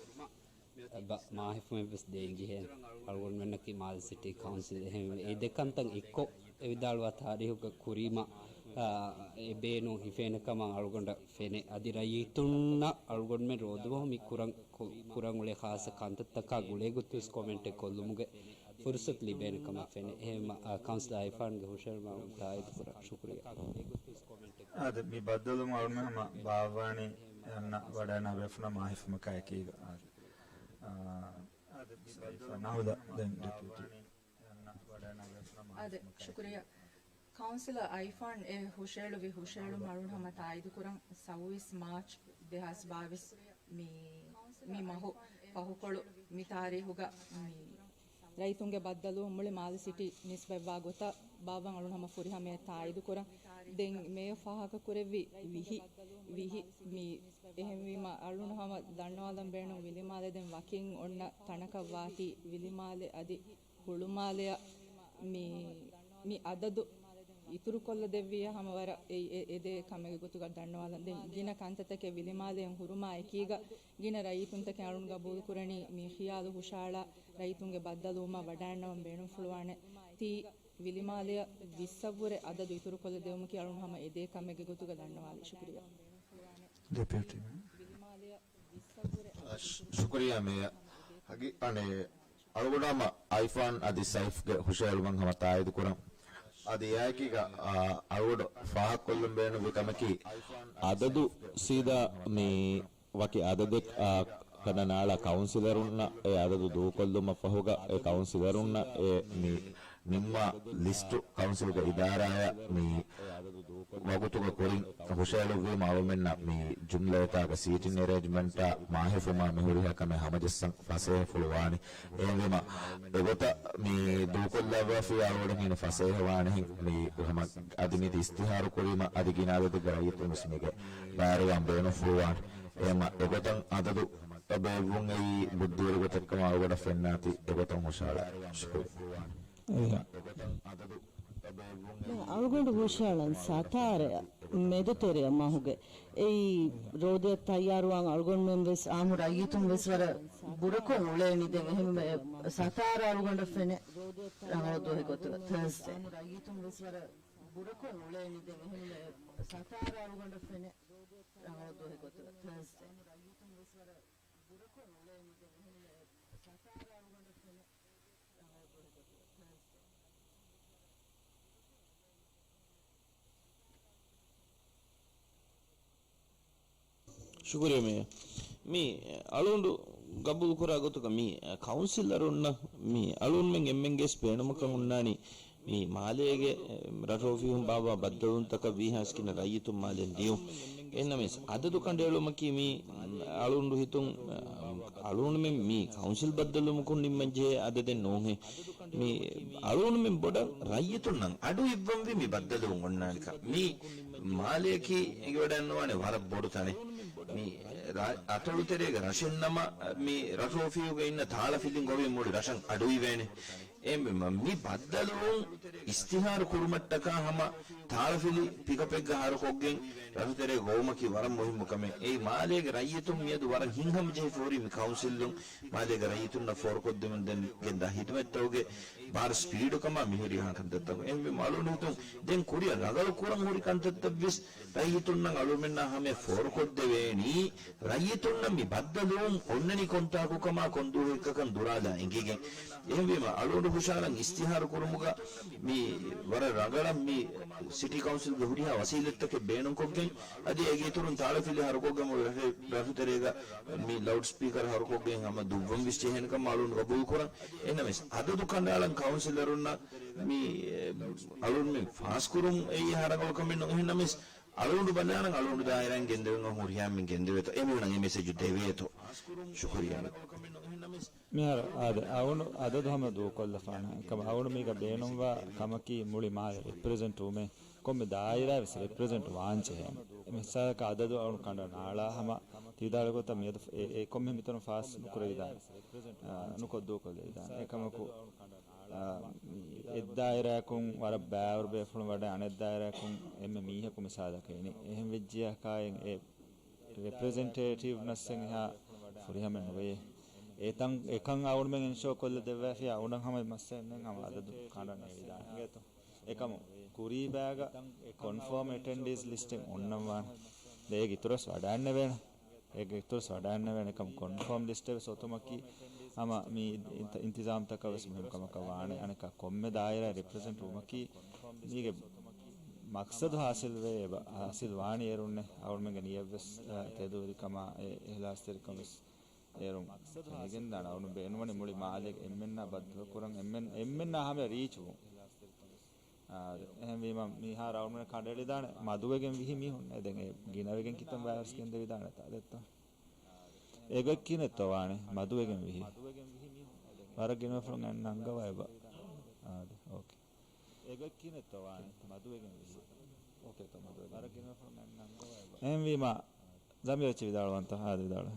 އެބަ މާހިފުމެއްވެސް ދޭން ޖެހޭ. އަޅުގަނޑުމެންނަކީ މާލެ ސިޓީ ކައުންސިލް. އެހެންވެ، އެ ދެ ކަންތައް އެއްކޮށް އެވިދާޅުވާ ތާރީހުގަ ކުރީމަ، އާ، އެ ބޭނުން ހިފޭނެ ކަމަށް އަޅުގަނޑަށް ފެނޭ. އަދި ރައްޔިތުންނަށް އަޅުގަނޑުމެން ރޯދަމަހު މި ކުރަން، ކު-، ކުރަން އުޅޭ ޚާއްޞަ ކަންތައްތަކާ ގުޅޭ ގޮތުން ވެސް ކޮމެންޓެއް ކޮށްލުމުގެ ފުރުސަތު ލިބޭނެ ކަމަށް ފެނޭ. އެހެންވީމަ، އާ، ކައުންސިލަރ އިފާންގެ ހުށަހެޅުމަށް ތާއީދު ކުރަން. ޝުކުރިއްޔާ. އާދެ، މި ބައްދަލުވުން އަޅުމެން ހަމަ ބާއްވާނީ އަންނަ ވަޑައިންނަ ބޭފުޅުންނާ މާހިފުމަކާ އެކީގަ. އާދެ. އާ، ސައިފާ ނަހުލަ ދެން ޑެޕިއުޓީ. އާދެ، ޝުކުރިއްޔާ. ކައުންސިލަރ އައިފާން އެ ހުށައެޅުއްވި ހުށައެޅުން އަޅުން ހަމަ ތާއީދުކުރަން، ސައުވީސް މާޗް ދެހާސް ބާވީސް މި، މި މަހު ފަހުކޮޅު މި ތާރީހުގަ މި ރައްޔިތުންގެ ބައްދަލުވުން މުޅި މާލެ ސިޓީ ނިސްބަތްވާ ގޮތަށް ބާއްވަން އަޅުން ހަމަ ފުރިހަމަޔަށް ތާއީދުކުރަން. ދެން މޭޔަރ ފާހަގަކުރެއްވި ވިހި، ވިހި މި އެހެންވީމަ، އަޅުން ހަމަ ދަންނަވާލަން ބޭނުން ވިލިމާލެ ދެން ވަކިން އޮންނަ ތަނަކަށް ވާތީ ވިލިމާލެ އަދި ހުޅުމާލެއަށް މި، މި އަދަދު އިތުރުކޮށްލަ ދެއްވިއްޔާ ހަމަ ވަރަށް އެ، އެ، އެދޭ ކަމެއްގެ ގޮތުގަ ދަންނަވާލަން. ދެން ގިނަ ކަންތައްތަކެއް ވިލިމާލެއަށް ހުރުމާ އެކީގަ ގިނަ ރައްޔިތުންތަކެއް އަޅުން ގަބޫލުކުރަނީ މި ޚިޔާލު ހުށައަޅާ ރައްޔިތުންގެ ބައްދަލުވުމަށް ވަޑައިންނަވަން ބޭނުންފުޅުވާނެ. ތީ ވިލިމާލެއަށް ވިއްސަށްވުރެ އަދަދު އިތުރުކޮށްލަ ދެވުމަކީ އަޅުން ހަމަ އެދޭ ކަމެއްގެ ގޮތުގަ ދަންނަވާލީ. ޝުކުރިއްޔާ. ޑެޕިއުޓީ މޭޔަރ. ޝު-، ޝުކުރިއްޔާ މޭޔަރ. ހަގީ އަނެއް އަޅުގަނޑު ހަމަ އައިފާން އަދި ސައިފްގެ ހުށައެޅުމަށް ހަމަ ތާއީދު ކުރަން. އަދި އެއާއެކީގަ، އާ، އަޅުގަނޑު ފާހަގަކޮށްލަން ބޭނުންވި ކަމަކީ، އަދަދު ސީދާ މި ވަކި އަދަދެއް، އާ، ކަނޑަ ނާޅާ ކައުންސިލަރުންނަށް އެ އަދަދު ދޫކޮށްލުމަށް ފަހުގަ އެ ކައުންސިލަރުންނަށް އެ މި ނިންމާ ލިސްޓު ކައުންސިލްގެ އިދާރާއަށް މި ވަގުތުގެ ކުރިން ހުށައެޅުއްވީމަ އަޅުމެންނަށް މި ޖުމްލައެއް ތާގަ ސީޓިން އެރޭންޖްމަންޓާ މާހެފުމާ މިހުރިހާ ކަމެއް ހަމަޖައްސަން ފަސޭހަފުޅު ވާނެ. އެހެންވީމަ، އެގޮތަށް މި ދޫކޮށްލައްވާފި އަޅުގަނޑު ހިނި ފަސޭހަ ވާނެހެން މި ހަމަ އަދި މި އިސްތިހާރު ކުރީމަ އަދި ގިނަ އަދަދެއްގެ ރައްޔިތުން ވެސް މީގެ ބައިވެރިވާން ބޭނުންފުޅުވާނެ. އެހެންވީމަ، އެގޮތަށް އަދަދު ބޭއްވުން އެއީ ބުއްދިވެރި ގޮތެއްކަމަށް އަޅުގަނޑަށް ފެންނާތީ އެގޮތަށް ހުށައަޅާ. ޝުކުރިއްޔާ. އަޅުގަނޑު ހުށައަޅަން ސަތާރައަށް މެދުތެރެއަށް މަހުގެ އެއީ ރޯދައަށް ތައްޔާރުވާން އަޅުގަނޑުމެން ވެސް އާއްމު ރައްޔިތުން ވެސް ވަރަށް ބުރަކޮށް އުޅޭނީ ދެން އެހެންވެ ސަތާރަ އަޅުގަނޑަށް ފެނޭ ރަނގަޅު ދުވަހެއް ގޮތުގަ ތާސްދެ. ޝުކުރިއްޔާ މޭޔަރ. މި އަޅުގަނޑު ގަބޫލުކުރާ ގޮތުގަ މި ކައުންސިލަރުންނަށް މި އަޅުގަނޑުމެން އެންމެންގެ ވެސް ބޭނުމަކަށް ހުންނާނީ މި މާލޭގެ ރަށްރަށު އޮފީހުން ބާއްވާ ބައްދަލުވުންތަކަށް ވީހާވެސް ގިނަ ރައްޔިތުން މާލެއިން ދިޔުން. އެހެންނަމަވެސް އަދަދު ކަނޑައެޅުމަކީ މީ އަޅުގަނޑު ހިތުން އަޅުގަނޑުމެން މީ ކައުންސިލް ބައްދަލުވުމަކުން ނިންމަންޖެހޭ އަދަދެއް ނޫންހޭ. މީ އަޅުގަނޑުމެން ބޮޑަށް ރައްޔިތުންނަށް އަޑު އިއްވަންވީ މި ބައްދަލުވުން އޮންނާނެކަން. މީ މާލެއަކީ އެނގިވަޑައިންނަވާނެ ވަރަށް ބޮޑު ތަނެއް. މީ ރަ-، އަތޮޅުތެރޭގެ ރަށެއްނަމަ، މީ ރަށު އޮފީހުގަ އިންނަ ތާޅަފިލިން ގޮވީ މުޅި ރަށަށް އަޑުއިވޭނެ. އެހެންވީމަ، މި ބައްދަލުވުން އިސްތިހާރު ކުރުމަށްޓަކާ ހަމަ ތާޅަފިލި ޕިކަޕެއްގަ ހަރުކޮށްގެން ރަށުތެރޭ ގޮވުމަކީ ވަރަށް މުހިއްމު ކަމެއް. އެއީ މާލޭގެ ރައްޔިތުން މިއަދު ވަރަށް ހިތްހަމަޖެހިފަ ހުރީ މި ކައުންސިލުން މާލޭގެ ރައްޔިތުންނަށް ފޯރުކޮށްދެމުން ދެން ގެންދާ ހިދުމަތްތަކުގެ ބާރަ ސްޕީޑުކަމާ މިހުރިހާ ކަންތައްތަކުން. އެހެންވީމަ އަޅުގަނޑު ހިތުން ދެން ކުރިއަށް ރަނގަޅު ކުރަން ހުރި ކަންތައްތައް ވެސް ރައްޔިތުންނަށް އަޅުގަނޑުމެންނާ ހަމަޔަށް ފޯރުކޮށްދެވޭނީ. ރައްޔިތުންނަށް މި ބައްދަލުވުން އޮންނަނީ ކޮންތާކުކަމާ ކޮންދުވަހެއްކަކަން ދުރާލާ އެނގިގެން. އެހެންވީމަ، އަޅުގަނޑު ހުށަހަޅަން އިސްތިހާރު ކުރުމުގަ މި ވަރަށް ރަނގަޅަށް މި ސިޓީ ކައުންސިލްގެ ހުރިހާ ވަސީލަތްތަކެއް ބޭނުންކޮށްގެން، އަދި އޭގެ އިތުރުން ތާޅަފިލި ހަރުކޮށްގެން ރަށު-، ރަށުތެރޭގަ މި ލައުޑް ސްޕީކަރ ހަރުކޮށްގެން ހަމަ ދުއްވަން ވެސް ޖެހޭނެ ކަމަށް އަޅުގަނޑު ގަބޫލު ކުރަން. އެހެންނަމަވެސް، އަދަދު ކަނޑައަޅަން ކައުންސިލަރުންނަށް މި އަޅުން މި ފާސްކުރުން އެއީ ހަރަގަޅު ކަމެއް ނޫން. އެހެންނަމަވެސް، އަޅުގަނޑު ބަލާނަން އަޅުގަނޑު ދާއިރާއިން ގެންދެވެން ހުރިހާ މި ގެންދެވޭތޯ އެމީހުނަށް އެ މެސެޖު ދެވޭތޯ. ޝުކުރިއްޔާ. މިހާރު އާދެ، އަޅުގަނޑު އަދަދު ހަމަ ދޫކޮށްލަފާނެ ކަމަށް އަޅުގަނޑު މީގަ ބޭނުންވާ ކަމަކީ މުޅި މާލެ ރެޕްރެޒެންޓް ވުމެއް، ކޮންމެ ދާއިރާ ވެސް ރެޕްރެޒެންޓް ވާން ޖެހޭނެ. މިސާލަކަށް އަދަދު އަޅުގަނޑު ކަނޑަ ނާޅާ ހަމަ ތީދާޅު ގޮތަށް މިއަދު އެ، އެ ކޮންމެ މިތަނު ފާސް ނުކުރެވިދާނެ. އާ، ނުކޮށް ދޫކޮށްލެވިދާނެ. އެކަމަކު، އާ، މި އެއްދާއިރާއަކުން ވަރަށް ބައިވަރު ބޭފުޅުން ވަޑައި އަނެއްދާއިރާއަކުން އެންމެ މީހަކު މިސާލަކަށް އިނީ. އެހެން ވެއްޖިޔާކާއިން އެ ރެޕްރެޒެންޓޭޓިވް ނަސްއެއް އެހާ ފުރިހަމަ ނުވޭ. އެތަން، އެކަން އަޅުގަނޑުމެން އިންޝޯ ކޮށްލަ ދެއްވާފިޔާ އަޅުގަނޑަށް ހަމަ މައްސަލައެއް ނެތް ހަމަ އަދަދު ކަނޑަ ނޭޅިދާނެ އިނގޭތޯ. އެކަމު ކުރީ ބައިގަ ކޮންފާމް އެޓެންޑެންސް ލިސްޓެއް އޮންނަން ވާނެ. ދެ އޭގެ އިތުރަސް ވަޑައިންނެވޭނެ. އޭގެ އިތުރަސް ވަޑައިންނެވޭނެ ކަމު ކޮންފާމް ލިސްޓެއް ވެސް އޮތުމަކީ ހަމަ މި އިންތި-، އިންތިޒާމްތަކަށް ވެސް މުހިންމު ކަމަކަށް ވާނެ. އަނެއްކާ ކޮންމެ ދާއިރާ ރެޕްރެޒެންޓް ވުމަކީ މީގެ މަޤްޞަދު ހާސިލް ވޭ އެބަ ހާސިލް ވާނީ އޭރުންނޭ. އަޅުގަނޑުމެންގެ ނިޔަތް ވެސް، އާ، ތެދުވެރިކަމާ އެ އިޚްލާޞްތެރިކަން ވެސް އޭރުން ފެނިގެންދާނެ އަޅުގަނޑު ބޭނުންވަނީ މުޅި މާލޭގެ އެންމެންނާ ބައްދަލުކުރަން، އެންމެން، އެންމެންނާ ހަމަޔަށް ރީޗްވުން. އާދެ، އެހެންވީމަ މިހާރު އަޅުގަނޑު ކަނޑައެޅިދާނެ މަދުވެގެން ވިހި މީހުންނޭ. ދެން އެ ގިނަވެގެން ކިތަން ވައިރަސް ގެންދެވިދާނެތާ ދެއްތޯ؟ އެގޮތް ކިހިނެއްތޯ ވާނެ މަދުވެގެން ވިހި؟ ވަރަށް ގިނަ ފުޅުން އެން ނަންގަވައިބަ. އާދެ، އޯކޭ. އެގޮތް ކިހިނެއްތޯ ވާނެ މަދުވެގެން ވިހި؟ އޯކޭތޯ މަދުވެގެން ވިހި. ވަރަށް ގިނަ ފުޅުން އެން ނަންގަވައިބަ. އެހެންވީމަ ޒަމީރު އެއްޗެއް ވިދާޅުވަންތަ؟ އާދެ، ވިދާޅުވެ.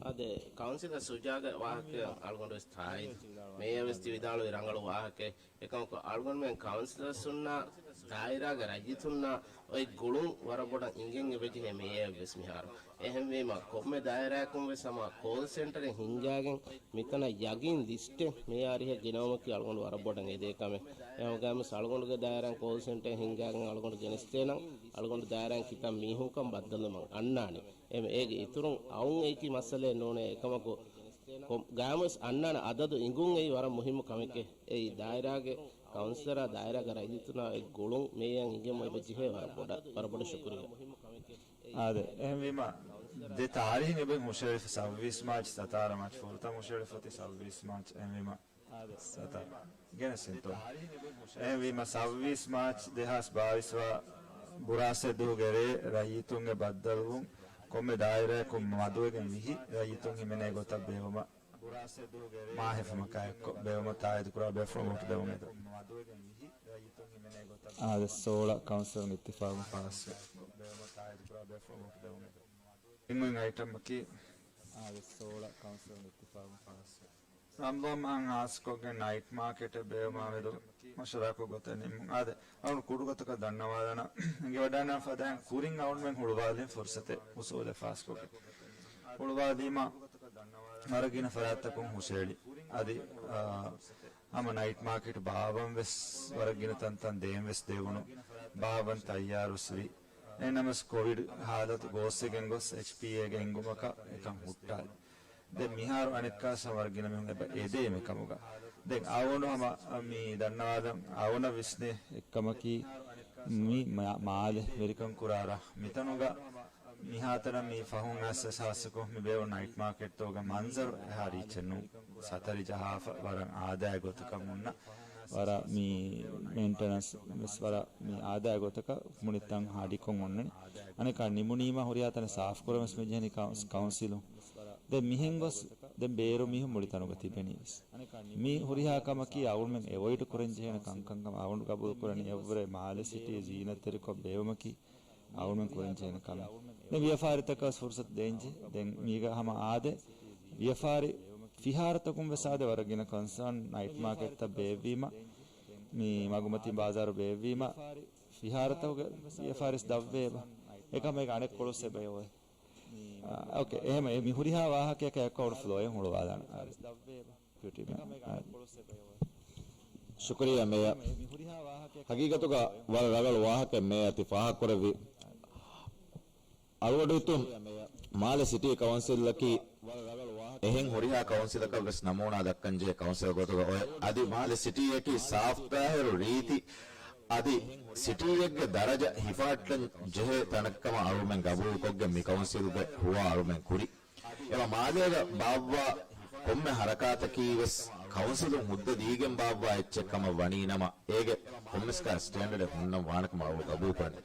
އާދެ، ކައުންސިލަރ ޝުޖާގެ ވާހަކައަށް އަޅުގަނޑު ވެސް ތާއީދު. މޭޔަރ ވެސް ތި ވިދާޅުވި ރަނގަޅު ވާހަކައެއް. އެކަމަކު އަޅުގަނޑުމެން ކައުންސިލަރސުންނާ ދާއިރާގެ ރައްޔިތުންނާ އޮތް ގުޅުން ވަރަށް ބޮޑަށް އިނގެން އެބަޖެހޭ މޭޔަރަށް ވެސް މިހާރު. އެހެންވީމަ ކޮންމެ ދާއިރާއަކުން ވެސް ހަމަ ކޯލް ސެންޓަރެއް ހިންގާގެން މިތަނަށް ޔަގީން ލިސްޓެއް މޭޔަރ އަރިހަށް ގެނައުމަކީ އަޅުގަނޑު ވަރަށް ބޮޑަށް އެދޭ ކަމެއް. އެހެންވެގެން ވެސް އަޅުގަނޑުގެ ދާއިރާއިން ކޯލް ސެންޓަރެއް ހިންގާގެން އަޅުގަނޑު ގެނެސްދޭނަން އަޅުގަނޑު ދާއިރާއިން ކިތަން މީހުންކަން ބައްދަލުވުމަށް އަންނާނެ. އެމެ އޭގެ އިތުރުން އައުން އެއީކީ މައްސަލައެއް ނޫނޭ. އެކަމަކު ކޮ-، ގާމުސް އަންނާނެ އަދަދު އިނގުން އެއީ ވަރަށް މުހިއްމު ކަމެކޭ. އެއީ ދާއިރާގެ ކައުންސިލަރާ ދާއިރާގެ ރައްޔިތުންނާ އޮތް ގުޅުން މޭޔަރަށް އިނގެމުން އެބަ ޖެހޭ ވަރަށް ބޮޑަށް، ވަރަށް ބޮޑަށް ޝުކުރިއްޔާ. އާދެ، އެހެންވީމަ ދެ ތާރީހުން އެބައިން ހުށައެޅިފަ ސައްބީސް މާޗް، ސަތާރަ މާޗް، ފުރަތަމަ ހުށައެޅިފަ އޮތީ ސައްބީސް މާޗް. އެހެންވީމަ ސަތާރަ ގެނެސް އިންތޯ. އެހެންވީމަ ސައްބީސް މާޗް ދެހާސް ބާވީސް ވާ ބުރާސް ދުވަހުގެ ރޭ ރައްޔިތުންގެ ބައްދަލުވުން ކޮންމެ ދާއިރާއަކުން މަދުވެގެން ވިހި ރައްޔިތުން ހިމެނޭ ގޮތަށް ބޭއުމަށް މާހެފުމަކާއެއްކޮށް ބޭއުމަށް ތާއީދުކުރާ ބޭފުޅުން ވޯޓު ދެވުން އެދުން. އާދެ، ސޯޅަ ކައުންސިލުން އިއްތިފާގުން ފާސްވެ. އިން އައިޓަމަކީ ރަމްޟާން މަހަށް ހާއްސަކޮށްގެން ނައިޓް މާކެޓެއް ބޭއުމާމެދު މަޝްވަރާކޮށް ގޮތެއް ނިންމުން. އާދެ، އަޅުގަނޑު ކުޑަ ގޮތަކަށް ދަންނަވާލާނަން. އެނގިވަޑައިގަންނަވާ ފަދައިން ކުރިން އަޅުގަނޑުމެން ހުޅުވާލިން ފުރުސަތެއް އުސޫލެއް ފާސްކޮށްގެން ހުޅުވާލީމަ ވަރަށް ގިނަ ފަރާތްތަކުން ހުށައެޅި. އަދި، އާ، ހަމަ ނައިޓް މާކެޓް ބާއްވަން ވެސް ވަރަށް ގިނަ ތަންތަން ދޭން ވެސް ދެވުނު. ބާއްވަން ތައްޔާރުވެސް ވި. އެހެންނަމަވެސް ކޮވިޑް ހާލަތު ގޯސްވެގެން ގޮސް އެޗްޕީއޭގެ އެންގުމަކަށް އެކަން ހުއްޓާލި. ދެން މިހާރު އަނެއްކާވެސް ވަރަށް ގިނަ މީހުން އެބަ އެދޭ މިކަމުގަ. ދެން އަޅުގަނޑު ހަމަ މި ދަންނަވާލަން އަޅުގަނޑަށް ވިސްނޭ އެއްކަމަކީ، މި މާ-، މާލެ ވެރިކަން ކުރާ ރަށް މިތަނުގަ މިހާތަނަށް މި ފަހުން އައިސް ހާއްސަކޮށް މި ބޭއު ނައިޓް މާކެޓްތަކުގެ މަންޒަރު އެހާ ރީއްޗެއް ނޫން. ސަތަރި ޖަހާފަ ވަރަށް އާދައިގެ ގޮތަކަށް ހުންނަ ވަރަށް މި މެއިންޓެނަންސް ވެސް ވަރަށް މި އާދައިގެ ގޮތަކަށް މުޅި ތަން ހަޑިކޮށް އޮންނަނީ. އަނެއްކާ ނިމުނީމަ ހުރިހާ ތަނެއް ސާފުކުރަން ވެސް މި ޖެހެނީ ކައުން-، ކައުންސިލުން. ދެން މިހެން ގޮސް ދެން ބޭރު މީހުން މުޅި ތަނުގަ ތިބެނީ ވެސް. މި ހުރިހާ ކަމަކީ އަޅުގަނޑުމެން އެވޮއިޑް ކުރަން ޖެހޭނެ ކަންކަން. އަޅުގަނޑު ގަބޫލު ކުރަނީ އެއްވުރެ މާލެ ސިޓީ ޒީނަތްތެރިކޮށް ބޭއުމަކީ އަޅުމެން ކުރަން ޖެހޭނެ ކަމެއް. ދެން ވިޔަފާރިތަކަށް ފުރުސަތު ދޭންޖެ. ދެން މީގަ ހަމަ އާދެ، ވިޔަފާރި ފިހާރަތަކުން ވެސް އާދެ ވަރަށް ގިނަ ކޮންސާން ނައިޓް މާކެޓްތައް ބޭއްވީމަ، މި މަގުމަތިން ބާޒާރު ބޭއްވީމަ، ފިހާރަތަކުގެ ވިޔަފާރިސް ދަށްވޭބަ. އެކަމަކު އަނެއްކޮޅުސް އެބައޮތް. އާ، އޯކޭ. އެހެމަ މި ހުރިހާ ވާހަކަޔަކަށް އެއްކޮޅު ފްލޯއެއް ހުޅުވާލާނަ. ޑިޕިއުޓީ މޭޔަރ. ޝުކުރިއްޔާ މޭޔަރ. ހަގީގަތުގަ ވަރަށް ރަނގަޅު ވާހަކައެއް މޭޔަރ ތި ފާހަގަކުރެއްވި. އަޅުގަޑު ހިތުން މާލެ ސިޓީ ކައުންސިލަކީ އެހެން ހުރިހާ ކައުންސިލަކަށް ވެސް ނަމޫނާ ދައްކަންޖެހޭ ކައުންސިލް ގޮތުގަ އޮތް. އަދި މާލެ ސިޓީއަކީ ސާފުތާހިރު ރީތި އަދި ސިޓީއެއްގެ ދަރަޖަ ހިފަހައްޓަން ޖެހޭ ތަނެއްކަމަށް އަޅުމެން ގަބޫލުކޮށްގެން މި ކައުންސިލްގެ ހުވާ އަޅުމެން ކުރި. އެމަ މާލޭގަ ބާއްވާ ކޮންމެ ހަރަކާތަކީ ވެސް ކައުންސިލުން ހުއްދަ ދީގެން ބާއްވާ އެއްޗެއް ކަމަށް ވަނީ ނަމަ، އޭގެ ކޮންމެސް ކަހަލަ ސްޓޭންޑަޑެއް ހުންނަން ވާނެ ކަމަށް އަޅުގަނޑު ގަބޫލުކުރަނީ.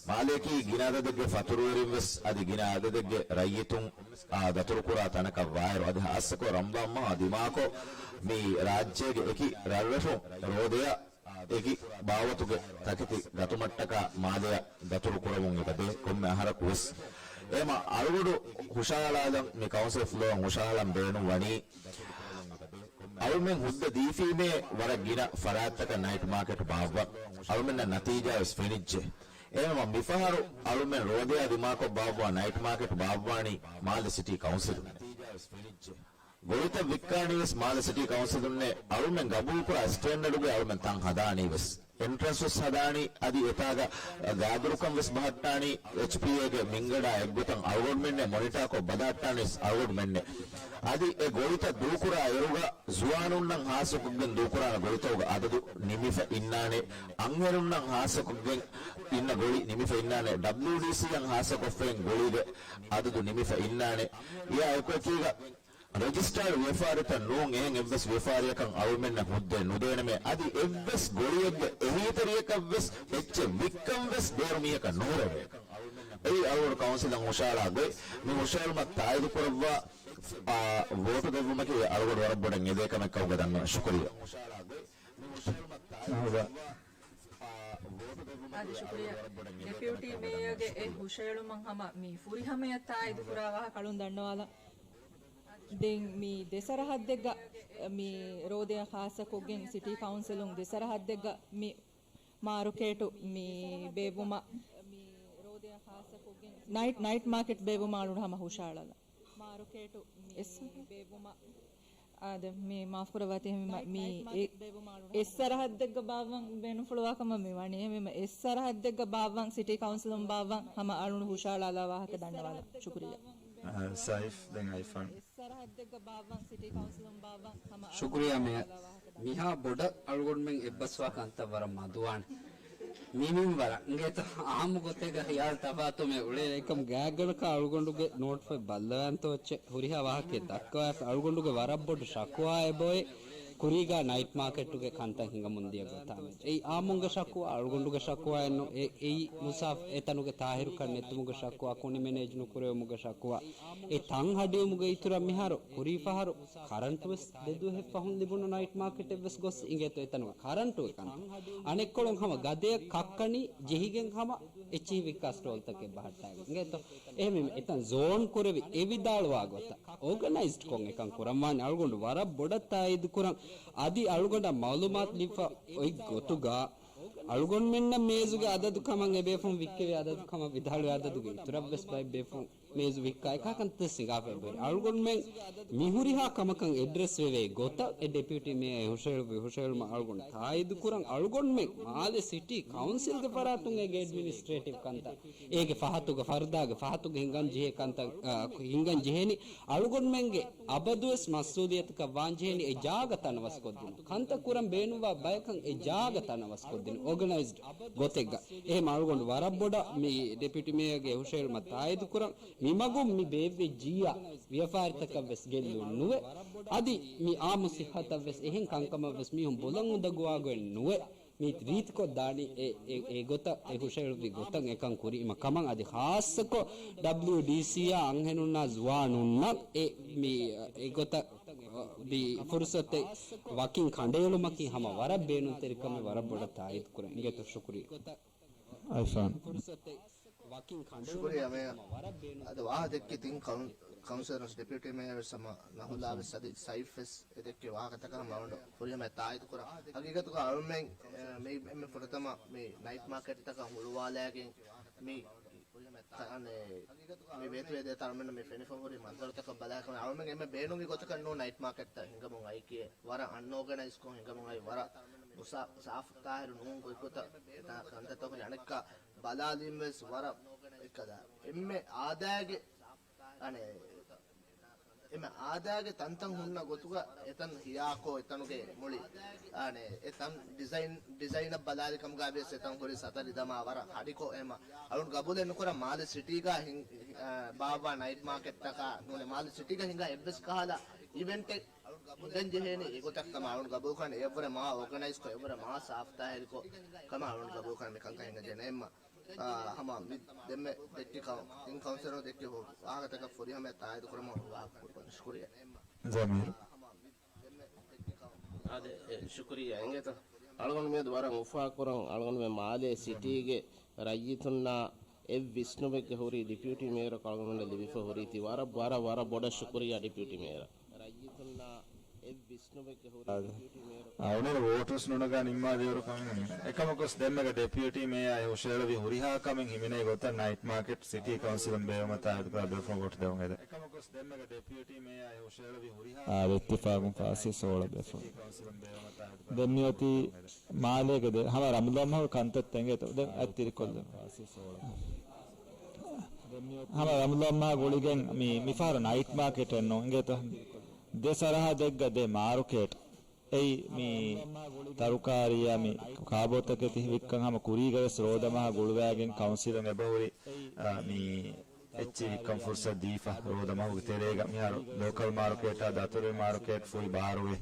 މާލޭއަކީ ގިނަ އަދަދެއްގެ ފަތުރުވެރިން ވެސް އަދި ގިނަ އަދަދެއްގެ ރައްޔިތުން އާ ދަތުރުކުރާ ތަނަކަށް ވާއިރު، އަދި ހާއްސަކޮށް ރަމްޟާން މަހާ ދިމާކޮށް މި ރާއްޖޭގެ އެކި ރަށްރަށުން ރޯދަޔާ އެކި ބާވަތުގެ ތަކެތި ގަތުމަށްޓަކާ މާލެއަށް ދަތުރު ކުރަމުން އެބަދޭ ކޮންމެ އަހަރަކު ވެސް. އެމަ އަޅުގަޑު ހުށަހަޅާލަން، މި ކައުންސިލް ފްލޯއަށް ހުށަހަޅަން ބޭނުން ވަނީ، އަޅުމެން ހުއްދަ ދީފީމޭ ވަރަށް ގިނަ ފަރާތްތަކަށް ނައިޓް މާކެޓް ބާއްވަން. އަޅުމެންނަށް ނަތީޖާ ވެސް ފެނިއްޖެ. އެހެންވީމަ މިފަހަރު އަޅުމެން ރޯދަޔާ ދިމާކޮށް ބާއްވާ ނައިޓް މާކެޓް ބާއްވާނީ މާލެ ސިޓީ ކައުންސިލުން. ގޮވިތައް ވިއްކާނީ ވެސް މާލެ ސިޓީ ކައުންސިލުންނޭ، އަޅުމެން ގަބޫލުކުރާ ސްޓޭންޑަޑުގައި އަޅުމެން ތަން ހަދާނީ ވެސް. އެންޓްރަންސް ވެސް ހަދާނީ. އަދި އެތާގަ ގާތްދުރުކަން ވެސް ބަހައްޓާނީ. އެޗްޕީއޭގެ މިންގަނޑާ އެއްގޮތަށް އަޅުގަނޑުމެންނޭ މޮނިޓާކޮށް ބަލަހައްޓާނީ ވެސް އަޅުގަނޑުމެންނޭ. އަދި އެ ގޮޅިތައް ދޫކުރާ އިރުގަ ޒުވާނުންނަށް ހާއްސަކޮށްގެން ދޫކުރާނެ ގޮޅިތަކުގެ އަދަދު ނިމިފަ އިންނާނެ. އަންހެނުންނަށް ހާއްސަކޮށްގެން އިންނަ ގޮޅި ނިމިފަ އިންނާނެ. ޑަބްލިއުޑީސީއަށް ހާއްސަކޮށްފައިން ގޮޅީގެ އަދަދު ނިމިފަ އިންނާނެ. އެއާ އެކުއެކީގަ ރެޖިސްޓާޑް ވިޔަފާރިތައް ނޫން އެހެން އެއްވެސް ވިޔަފާރިއަކަށް އަޅުމެންނަށް ހުއްދައެއް ނުދޭނަމޭ. އަދި އެއްވެސް ގޮޅިއެއްގެ އެހީތެރިޔަކަށްވެސް އެއްޗެއް ވިއްކަންވެސް ބޭރު މީހަކަށް ނުހުރެވޭ. އެއީ އަޅުގަނޑު ކައުންސިލަށް ހުށަހަޅާ ގޮތް. މި ހުށަހެޅުމަށް ތާއީދު ކުރައްވާ، އާ، ވޯޓު ދެއްވުމަކީ އަޅުގަނޑު ވަރަށް ބޮޑަށް އެދޭ ކަމެއް ކަމުގަ ދަންނަވަން. ޝުކުރިއްޔާ. އާދެ، ޝުކުރިއްޔާ. ޑެޕިއުޓީ މޭޔަރގެ އެ ހުށަހެޅުމަށް ހަމަ މި ފުރިހަމަޔަށް ތާއީދު ކުރާ ވާހަކަ އަޅުން ދަންނަވާލަން. ދެން މި ދެ ސަރަހައްދެއްގަ މި ރޯދަޔަށް ޚާއްޞަކޮށްގެން ސިޓީ ކައުންސިލުން ދެ ސަރަހައްދެއްގަ މި މާރުކޭޓު މި ބޭއްވުމަށް ނައިޓް، ނައިޓް މާކެޓް ބޭއްވުމަށް އަޅުން ހަމަ ހުށަހަޅާލަން. އެސް، އާދެ، މި މާފުކުރައްވާތި، މި، މި އެ، އެއް ސަރަހައްދެއްގަ ބާއްވަން ބޭނުންފުޅުވާ ކަމަށް މި ވަނީ. އެހެންވީމަ އެއް ސަރަހައްދެއްގަ ބާއްވަން ސިޓީ ކައުންސިލުން ބާއްވަން ހަމަ އަޅުން ހުށަހަޅާލާ ވާހަކަ ދަންނަވާލަން. ޝުކުރިއްޔާ. އާ، ސައިފް ދެން އައިފާން. ޝުކުރިއްޔާ މޭޔަރ. މިހާ ބޮޑަށް އަޅުގަނޑުމެން އެއްބަސްވާ ކަންތައް ވަރަށް މަދުވާނެ. މި މިންވަރަށް އިނގޭތޯ އާއްމު ގޮތެއްގަ ހިޔާލު ތަފާތު މެ އުޅޭ. އެކަމް ގާތްގަނޑަކަށް އަޅުގަނޑުގެ ނޯޓްފޮތް ބައްލަވާންތޯ އެއްޗެއް ހުރިހާ ވާހަކައެއް ދައްކަވާފަ. އަޅުގަނޑުގެ ވަރަށް ބޮޑު ޝަކުވާއެއް ބޮއެ ކުރީގާ ނައިޓް މާކެޓުގެ ކަންތައް ހިނގަމުން ދިޔަ ގޮތާމެދު. އެއީ އާއްމުންގެ ޝަކުވާ، އަޅުގަނޑުގެ ޝަކުވާއެއްނު. އެ، އެއީ މުސާފް އެތަނުގެ ތާހިރުކަން ނެތުމުގެ ޝަކުވާ، ކުނި މެނޭޖް ނުކުރެވުމުގެ ޝަކުވާ. އެ ތަން ހަޑިއުމުގެ އިތުރަށް މިހާރު ކުރީ ފަހަރު ކަރަންޓު ވެސް ދެ ދުވަހެއް ފަހުން ލިބުނު ނައިޓް މާކެޓެއް ވެސް ގޮސް އިނގޭތޯ އެތަނުގެ ކަރަންޓުގެ ކަންތައް. އަނެއްކޮޅުން ހަމަ ގަދަޔަށް ކައްކަނި ޖެހިގެން ހަމަ އެއްޗިހި ވިއްކާ ސްޓޯލްތަކެއް ބަހައްޓާގެން އިނގޭތޯ. އެހެންވީމަ އެތަން ޒޯން ކުރެވި އެ ވިދާޅުވާ ގޮތަށް އޯގަނައިޒްޑް ކޮށް އެކަން ކުރަންވާނެ. އަޅުގަނޑު ވަރަށް ބޮޑަށް ތާއީދު ކުރަން. އަދި އަޅުގަނޑަށް މައުލޫމާތު ލިބިފަ އޮތް ގޮތުގަ އަޅުގަނޑުމެންނަށް މޭޒުގެ އަދަދު ކަމަށް އެބޭފުން ވިއްކެވި އަދަދު ކަމަށް ވިދާޅުވި އަދަދުގެ އިތުރަށްވެސް ބައެއް ބޭފުން މޭޒު ވިއްކާ އެކާކަންތައް ސިނގާފައި ބެރި. އަޅުގަނޑުމެން މި ހުރިހާ ކަމަކަށް އެޑްރެސް ވެވޭ ގޮތަށް އެ ޑެޕިއުޓީ މޭޔަރ ހުށަހެޅުވި ހުށަހެޅުމަށް އަޅުގަނޑު ތާއީދު ކުރަން. އަޅުގަނޑުމެން މާލެ ސިޓީ ކައުންސިލްގެ ފަރާތުން އޭގެ އެޑްމިނިސްޓްރޭޓިވް ކަންތައް، އޭގެ ފަހަތުގެ ފަރުދާގެ ފަހަތުގެ ހިނގަން ޖެހޭ ކަންތައް، އާ، ހިނގަން ޖެހޭނީ އަޅުގަނޑުމެންގެ އަބަދުވެސް މަސްއޫލިއްޔަތަކަށް ވާން ޖެހޭނީ އެ ޖާގަ ތަނަވަސްކޮށްދިނުން. ކަންތައް ކުރަން ބޭނުންވާ ބަޔަކަށް އެ ޖާގަ ތަނަވަސްކޮށްދިނުން އޯގަނައިޒްޑް ގޮތެއްގަ. އެހެން އަޅުގަނޑު ވަރަށް ބޮޑަށް މި ޑެޕިއުޓީ މޭޔަރގެ ހުށަހެޅުމަށް ތާއީދު ކުރަން. މިމަގުން މި ބޭއްވިއްޖިއްޔާ ވިޔަފާރިތަކަށް ވެސް ގެއްލުން ނުވެ. އަދި މި އާއްމު ސިއްހަތަށް ވެސް އެހެން ކަންކަމަށް ވެސް މީހުން ބުލަން އުނދަގޫވާ ގޮތް ނުވެ. މީ ރީތިކޮށްދާނީ އެ، އެ، އެ ގޮތަށް، އެ ހުށަހެޅުއްވި ގޮތަށް އެކަން ކުރީމަ ކަމަށް. އަދި ޚާއްޞަކޮށް ޑަބްލިއުޑީސީއާ އަންހެނުންނާ ޒުވާނުންނަށް އެ، މި، އެ ގޮތަށް މި ފުރުސަތެއް ވަކިން ކަނޑައެޅުމަކީ ހަމަ ވަރަށް ބޭނުންތެރިކަމެއް، ވަރަށް ބޮޑަށް ތާއީދު ކުރަން. އިނގޭތޯ ޝުކުރިއްޔާ. އައިފާން. ޝުކުރިއްޔާ މޭޔަރ. އަދި ވާހަ ދެއްކި ތިން ކައުން-، ކައުންސިލަރުން ޑެޕިއުޓީ މޭޔަރ ވެސް ހަމަ ނަހުލާ ވެސް އަދި ސައިފް ވެސް އެ ދެއްކި ވާހަކަތަކަށް ހަމަ އަޅުގަނޑު ފުރިހަމަ ތާއީދު ކުރަން. ހަގީގަތުގަ އަޅުމެން، އެ، މި އެންމެ ފުރަތަމަ މި ނައިޓް މާކެޓްތަކަށް ހުޅުވާލައިގެން މި ތަނެ މި ވޭތުވެދޭ ތަރުމެން މި ފެނިފަ ހުރި މަންޒަރުތަކަށް ބަލާކަމެ އަޅުމެން އެންމެ ބޭނުންވި ގޮތަކަށް ނޫން ނައިޓް މާކެޓްތައް ހިނގަމުން އައިކިޔޭ. ވަރަށް އަންއޯގަނައިޒްކޮށް ހިނގަމުން އައި ވަރަށް މުސާ-، ސާފު ތާހިރު ނޫން ގޮތްގޮތަށް އެތާ ކަންތައްތަކުން އަނެއްކާ ބަލާލީމަވެސް ވަރަށް އެއްކަލަ. އެންމެ އާދައިގެ އަނެ އެންމެ އާދައިގެ ތަންތަން ހުންނަ ގޮތުގަ އެތަން ހިޔާކޮށް އެތަނުގެ މުޅި އަނެ އެ ތަން ޑިޒައިން، ޑިޒައިނަށް ބަލާލި ކަމުގަ ވިޔަސް އެތަން ހުރި ސަތަރި ދަމާ ވަރަށް ހަޑިކޮށް އެހެމަ އަޅުން ގަބޫލެއް ނުކުރަން މާލެ ސިޓީގަ ހިން-، އަ، ބާއްވާ ނައިޓް މާކެޓްތަކާ ނޫނެ މާލެ ސިޓީގަ ހިނގާ އެއްވެސް ކަހަލަ އިވެންޓެއް ހިނގަން ޖެހޭނީ އެގޮތަށް ކަމަށް އަޅުން ގަބޫލުކުރަން. އެއަށްވުރެ މާ އޯގަނައިޒްކޮށް އެއަށްވުރެ މާ ސާފު ތާހިރުކޮށް ކަމަށް އަޅުން ގަބޫލުކުރަން މިކަންކަން ހިނގަން ޖެހޭނެ އެހެމަ. އާ، ހަމަ މި ދެންމެ ދެއްކި ކައު-، ތިން ކައުންސިލަރުން ދެއްކި ވާހަކަތަކަށް ފުރިހަމަ ތާއީދު ކުރަމުން ވާހަކަ ކުރަން. ޝުކުރިއްޔާ. ޖަމީލް. އާދެ، އެ، ޝުކުރިއްޔާ. އިނގޭތަ؟ އަޅުގަނޑު މިއަދު ވަރަށް އުފާކުރަން އަޅުގަނޑުމެން މާލޭ ސިޓީގެ ރައްޔިތުންނާ އެއް ވިސްނުމެއްގެ ހުރީ ޑިޕިއުޓީ މޭޔަރަކު އަޅުގަނޑުމެންނަށް ލިބިފަ ހުރީތީ ވަރަށް، ވަރަށް، ވަރަށް ބޮޑަށް ޝުކުރިއްޔާ ޑިޕިއުޓީ މޭޔަރަށް. ރައްޔިތުންނާ އަދި، އަ، އުނިރު ވޯޓުސް ނުނަގާ ނިންމާލިއިރު ކަމެއް ނޫން. އެކަމަކުވެސް ދެންމެގަ ޑެޕިއުޓީ މޭޔާ އެ ހުށައެޅުއްވި ހުރިހާ ކަމެއް ހިމެނޭ ގޮތަށް ނައިޓް މާކެޓް ސިޓީ ކައުންސިލުން ބޭއްވުމަށް ތާއީދުކުރާ ބޭފުޅުން ވޯޓު ދެވުން އެދެން. އާ، އިއްތިފާގުން ފާސްވި ސޯޅަ ބޭފުޅުން. ދެން މިއޮތީ މާލޭގެ ދެ، ހަމަ ރަމަޟާން މަހު ކަންތައްތައް އިނގޭތޯ. ދެން އަތްތިރިކޮށްލަން. ހަމަ ރަމަޟާން މަހާ ގުޅިގެން މި، މިފަހަރު ނައިޓް މާކެޓެއް ނޫން އިނގޭތޯ. ދެ ސަރަހައްދެއްގަ ދެ މާރުކޭޓް. އެއީ މި ތަރުކާރީއާ މި ކާބޯތަކެތި ވިއްކަން ހަމަ ކުރީގަވެސް ރޯދަމަހާ ގުޅުވާގެން ކައުންސިލުން އެބަހުރި، އާ، މި އެއްޗިހި ވިއްކަން ފުރުސަތު ދީފަ ރޯދަމަހުގެ ތެރޭގަ. މިހާރު ލޯކަލް މާރުކޭޓާ ދަތުރު މާރުކޭޓް ފުރި ބާރުވޭ.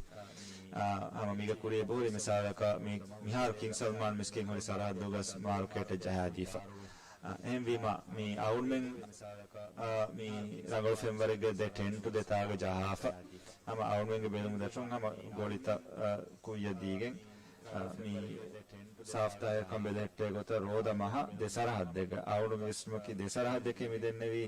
އާ، ހަމަ މީގަ ކުރި އެބަހުރި މިސާލަކަށް މި، މިހާރު ކިންގް ސަލްމާން މިސްކިތް ހުރި ސަރަހައްދުގަސް މާރުކޭޓެއް ޖަހާދީފަ. އެހެންވީމަ، މި އަޅުމެން، އާ، މި ރަނގަޅު ފެންވަރެއްގަ ދެ ޓެންޓު ދެ ތާގަ ޖަހާފަ. ހަމަ އަޅުމެންގެ ބެލުމުގަ ދަށުން ހަމަ ގޮޅިތައް، އާ، ކުއްޔަށް ދީގެން، އާ، މި ސާފްތާހިރުކަން ބެލެހެއްޓޭ ގޮތަށް ރޯދަ މަހަށް ދެ ސަރަހައްދެއްގަ، އަޅުގަނޑު ވިސްނުމަކީ ދެ ސަރަހައްދެކޭ މި ދެންނެވީ.